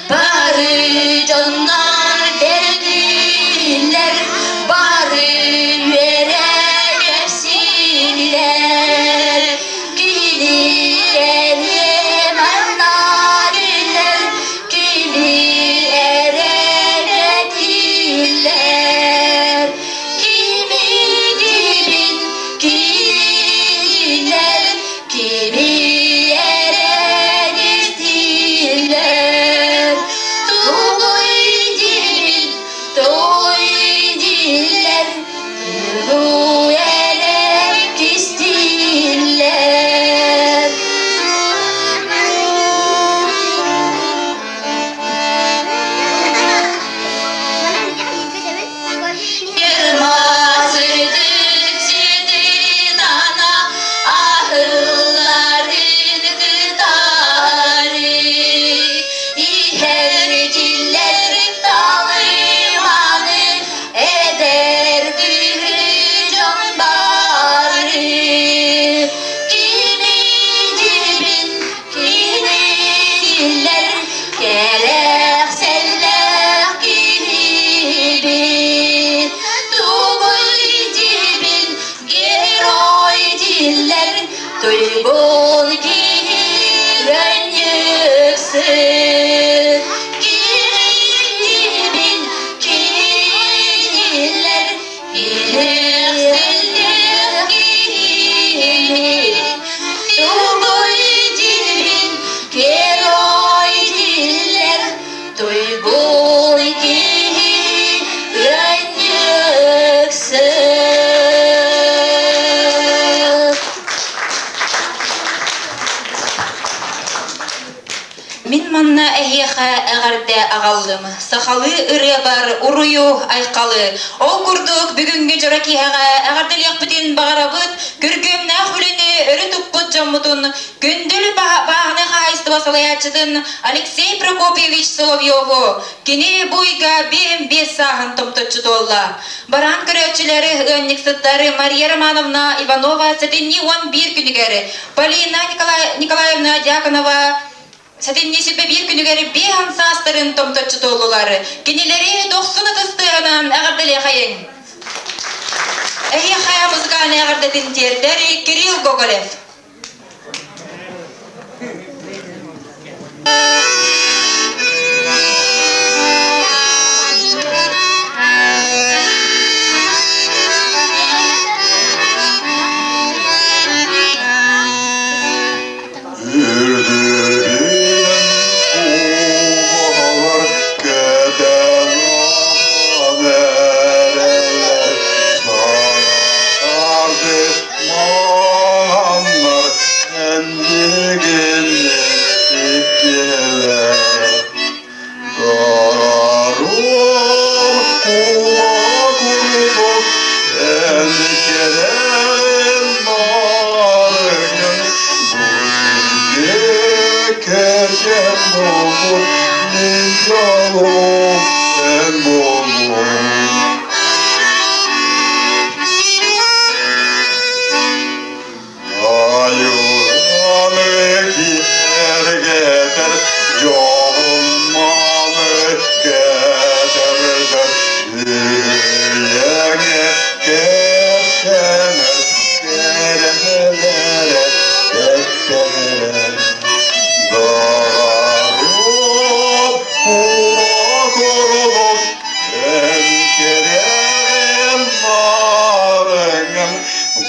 Бары дьоннор кэллилэр, бары үөрэ кэпсииллэр. Кини эмиэ манна кэлэр, кими эрэ кэтииллэр. Кими диибин кинилэр, кими эрэ истииллэр. Тугуй диибин, тугуй дииллэр, тугу эрэ кистииллэр. Кинилэр кэрэхсэллээх киһибит, тугуй диибин, герой дииллэр, туйгун киһи ыанньыксыт. Кини диибин, кинилэр кэрэхсэллээх киһибит, тугуй диибин, Герой дииллэр туйгун киһи ыанньыксыт. Мин манна эһиэхэ эҕэрдэ аҕаллым. Сахалыы ырыабар уруйу айхалы. Ол курдук бүгүҥҥү дьоро киэһэҕэ эҕэрдэлиэхпитин баҕарабыт күргүөмнээх үлэни өрө туппут дьоммутун Күндүл бааһынай хаһаайыстыба салайааччытын Алексей Прокопьевич Соловьеву кини бу ыйга 55 сааһын томточчу туолла. Бараан көрөөччүлэри ыанньыксыттары Мария Романовна Иванова сэтинньи 11 күнүгэр, Полина Николаевна Дьяконова сэтинньи 21 күнүгэр биэһэн саастарын томточчу туоллулар. Кинилэри дохсун ытыстыаҕынан эҕэрдэлиэхэйиҥ! Эһиэхэ музыкальнай эҕэрдэтин тиэрдэр Кирилл Гоголев. Айыланы киэргэтэр дьоһун малы.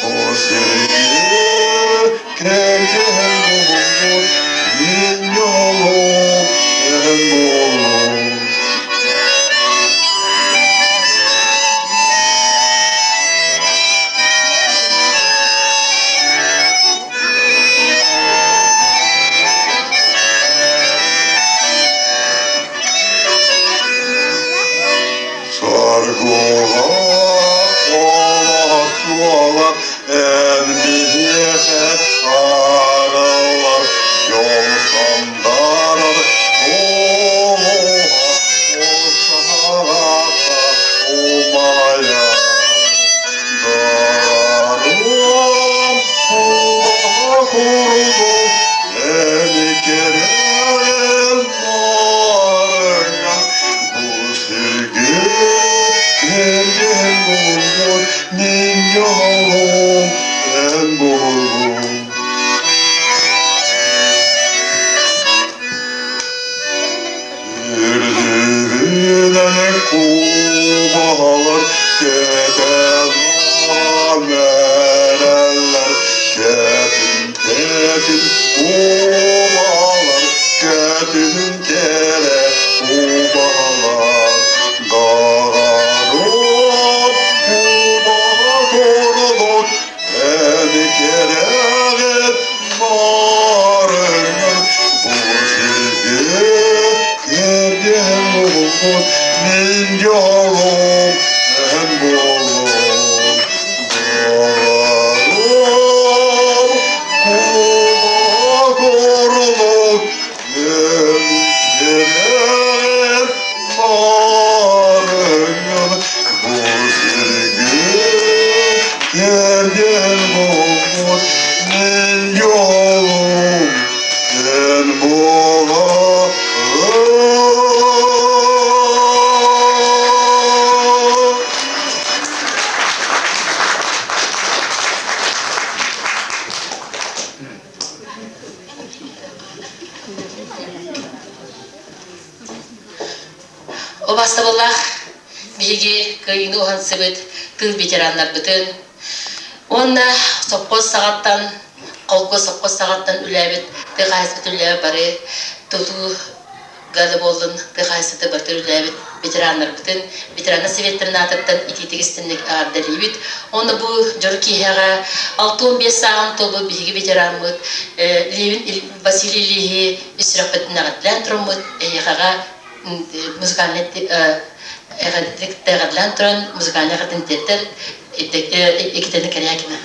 Бу сиргэ кэргэн буолбут мин дьолум эн буоллуҥ. Саргылаах олох эн биһиэхэ арыллар дьол сандарар туоһуга саҕата умайар Дарым куба курдук эн кэрэл нарыҥҥа бу сиргэ кэргэн буолбут мин дьолум эн буоллуҥ. Үрдүбүнэн кубалар кэтэн эрэллэр, кэтин кэтин кубалар, кэтин кэрэ кубалар. Дарарым куба курдук эн кэрэҕит барыҥын бу сиргэ кэргэн буолбут мин дьолум эн буоллуҥ. Дарарым куба курдук эн кэрэҕит барыҥын бу сиргэ кэргэн буолбут мин дьолум эн буолаҕын. Убастабыллаах биһиги кыайыыны уһансыбыт тыыл ветераннарбытын уонна сопхуос саҕаттан, холкуос сопхуос саҕаттан үлээбит тыа хаһаайыстыбатын үлээбит бары тутуу гада буоллун тыа хаһаайыстыбата барыта үлэлээбит ветераннарбытын ветераннар советтарын аатыттан итиитик истинник эҕэрдэлиибит. Уонна бу дьоро киэһэҕэ 65 сааһын туолбут биһиги ветераммыт Левин Василий Ильичи ис сүрэхпитин эҕэрдэлээн тураммыт эһиэхэҕэ музыкальный эҕэрдэлээн туран музыкальный эҕэрдэн тиэрдэр Екатерина Корякина.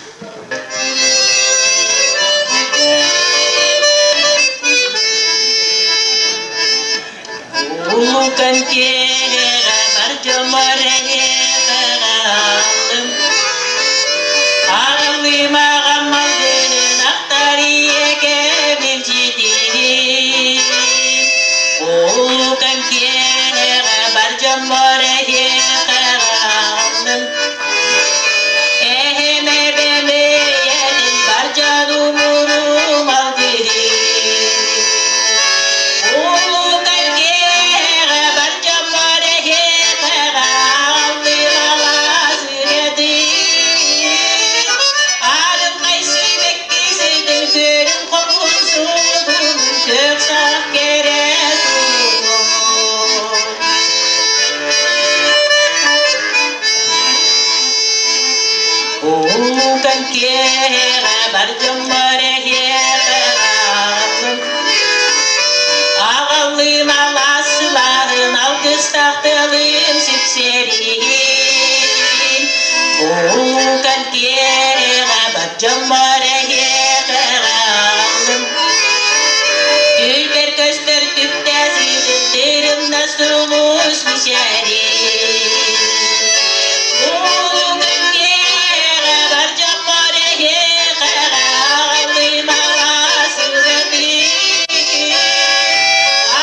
Улукан киэһэҕэ бар дьоммор эһиэхэҕэ ааллым. Аҕаллым аҕам малгынын ахтар ийэкэм илдьитиһин. Улукан киэһэҕэ бар дьоммор эһиэхэҕэ ааллым. Эһэм эбэм эйэтин бар дьонум урум алгыһын. Улукан киэһэҕэ бар дьоммор эһиэхэҕэ ааллым алаас үрэтин. Арылхай сибэкки ситин күөлүн хомун суутун күөх сах кэрэ суолун. Улукан киэһэҕэ бар дьоммор эһиэхэ ааллым. Аҕаллыым алаас сылааһын алгыстаах тыалым сипсиэриин. Улукан киэһэҕэ бар дьоммор эһиэхэ ааллым. Күлбэр көстөр түптэ сыытын тырымна сулус мичээрин. Улукан киэһэҕэ бар дьоммор эһиэхэҕэ аҕаллыым алаас ырыатын.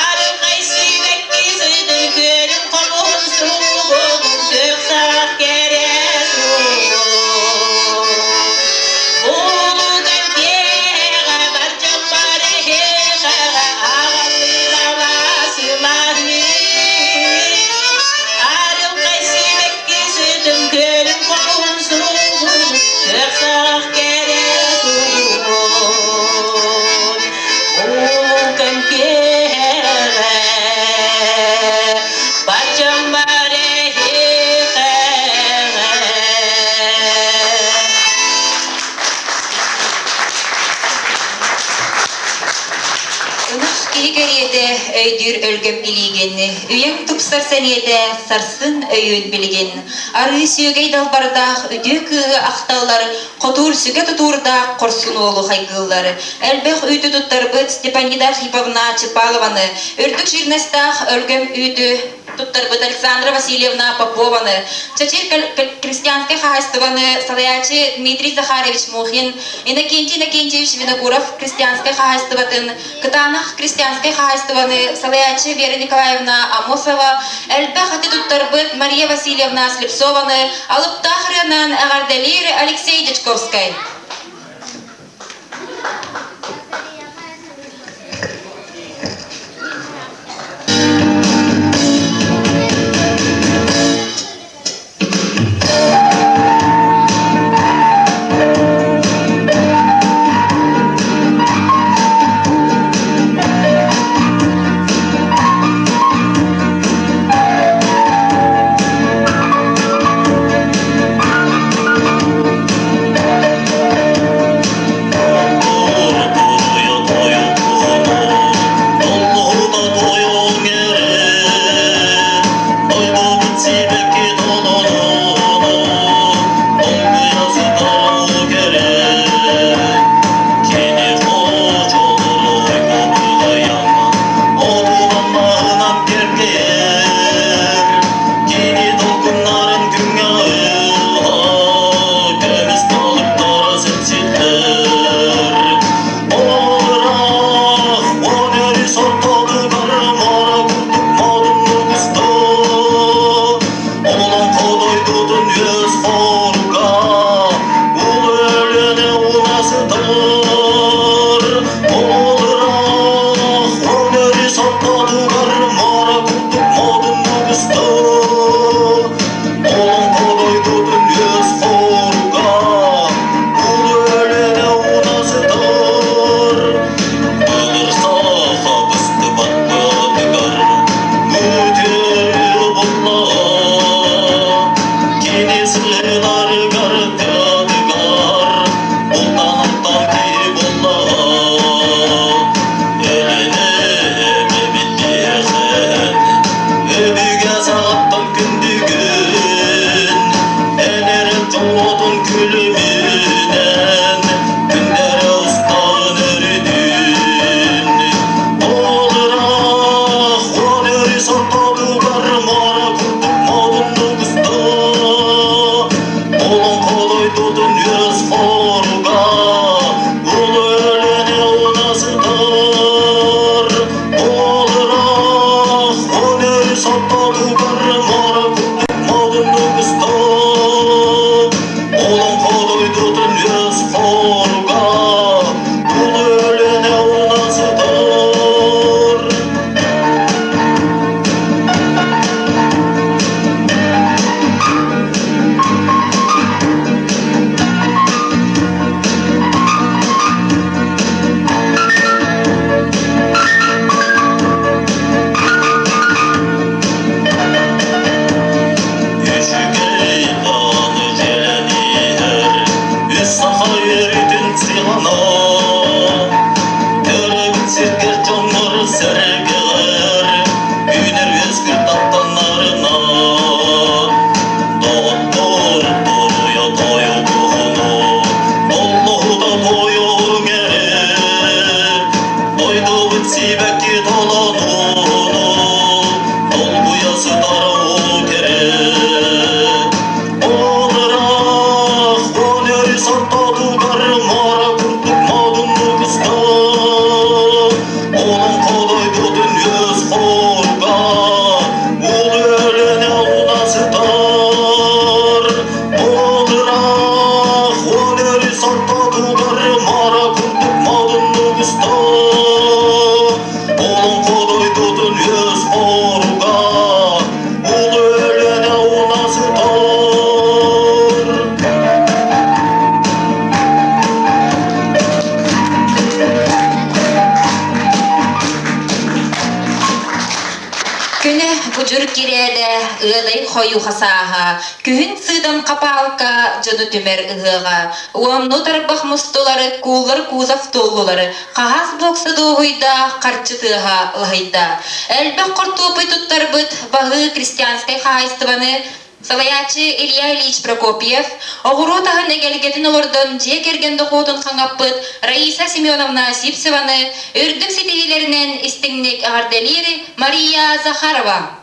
Арылхай сибэкки сытын күөлүм хомуһун суугунун күөх саҕах кэрэ суолун. үтүөтэ өйдүүр өлгөм илиигин, үйэҥ тупсар сэниэтэ сарсын өйүүн билигин. Арыы сүөгэй далбардаах үтүө кыыһы ахталлар, хотуур сүгэ тутуурдаах хорсун уолу хайгыыллар. Элбэх үүтү туттарбыт Степанида Архиповна Чепалованы, үрдүк жирностаах өлгөм үүтү туттарбыт Александра Васильевна Попованы, Чэчир крестьянскай хаһаайыстыбаны салайааччы Дмитрий Захарович Мухин, Иннокентий Иннокентьевич Винокуров крестьянскай хаһаайыстыбатын, Кытаанах крестьянскай хаһаайыстыбаны салайааччы Вера Николаевна Амосова, элбэх аты туттарбыт Мария Васильевна Слепцованы алыптаах ырыанан эҕэрдэлиир Алексей Дьячковскай. Одьур кирээлэ, ыадай хойуу хасааһа, күһүн сыыдам хапаалка дьону түмэр ыһыаҕа, уонну тарбах мустулары, кууллар кузов туоллулары, хаһаас буокса дуоһуйда, харчы тыаһа лаһыйда. Элбэх хортуопуй туттарбыт баһыы крестьянскай хаһаайыстыбаны Салайааччы Илья Ильич Прокопьев, оҕуруот аһын эгэлгэтин олордон дьиэ кэргэн дохуотун хаҥаппыт Раиса Семеновна Сивцеваны үрдүк ситиһиилэринэн истиҥник эҕэрдэлиир Мария Захарова.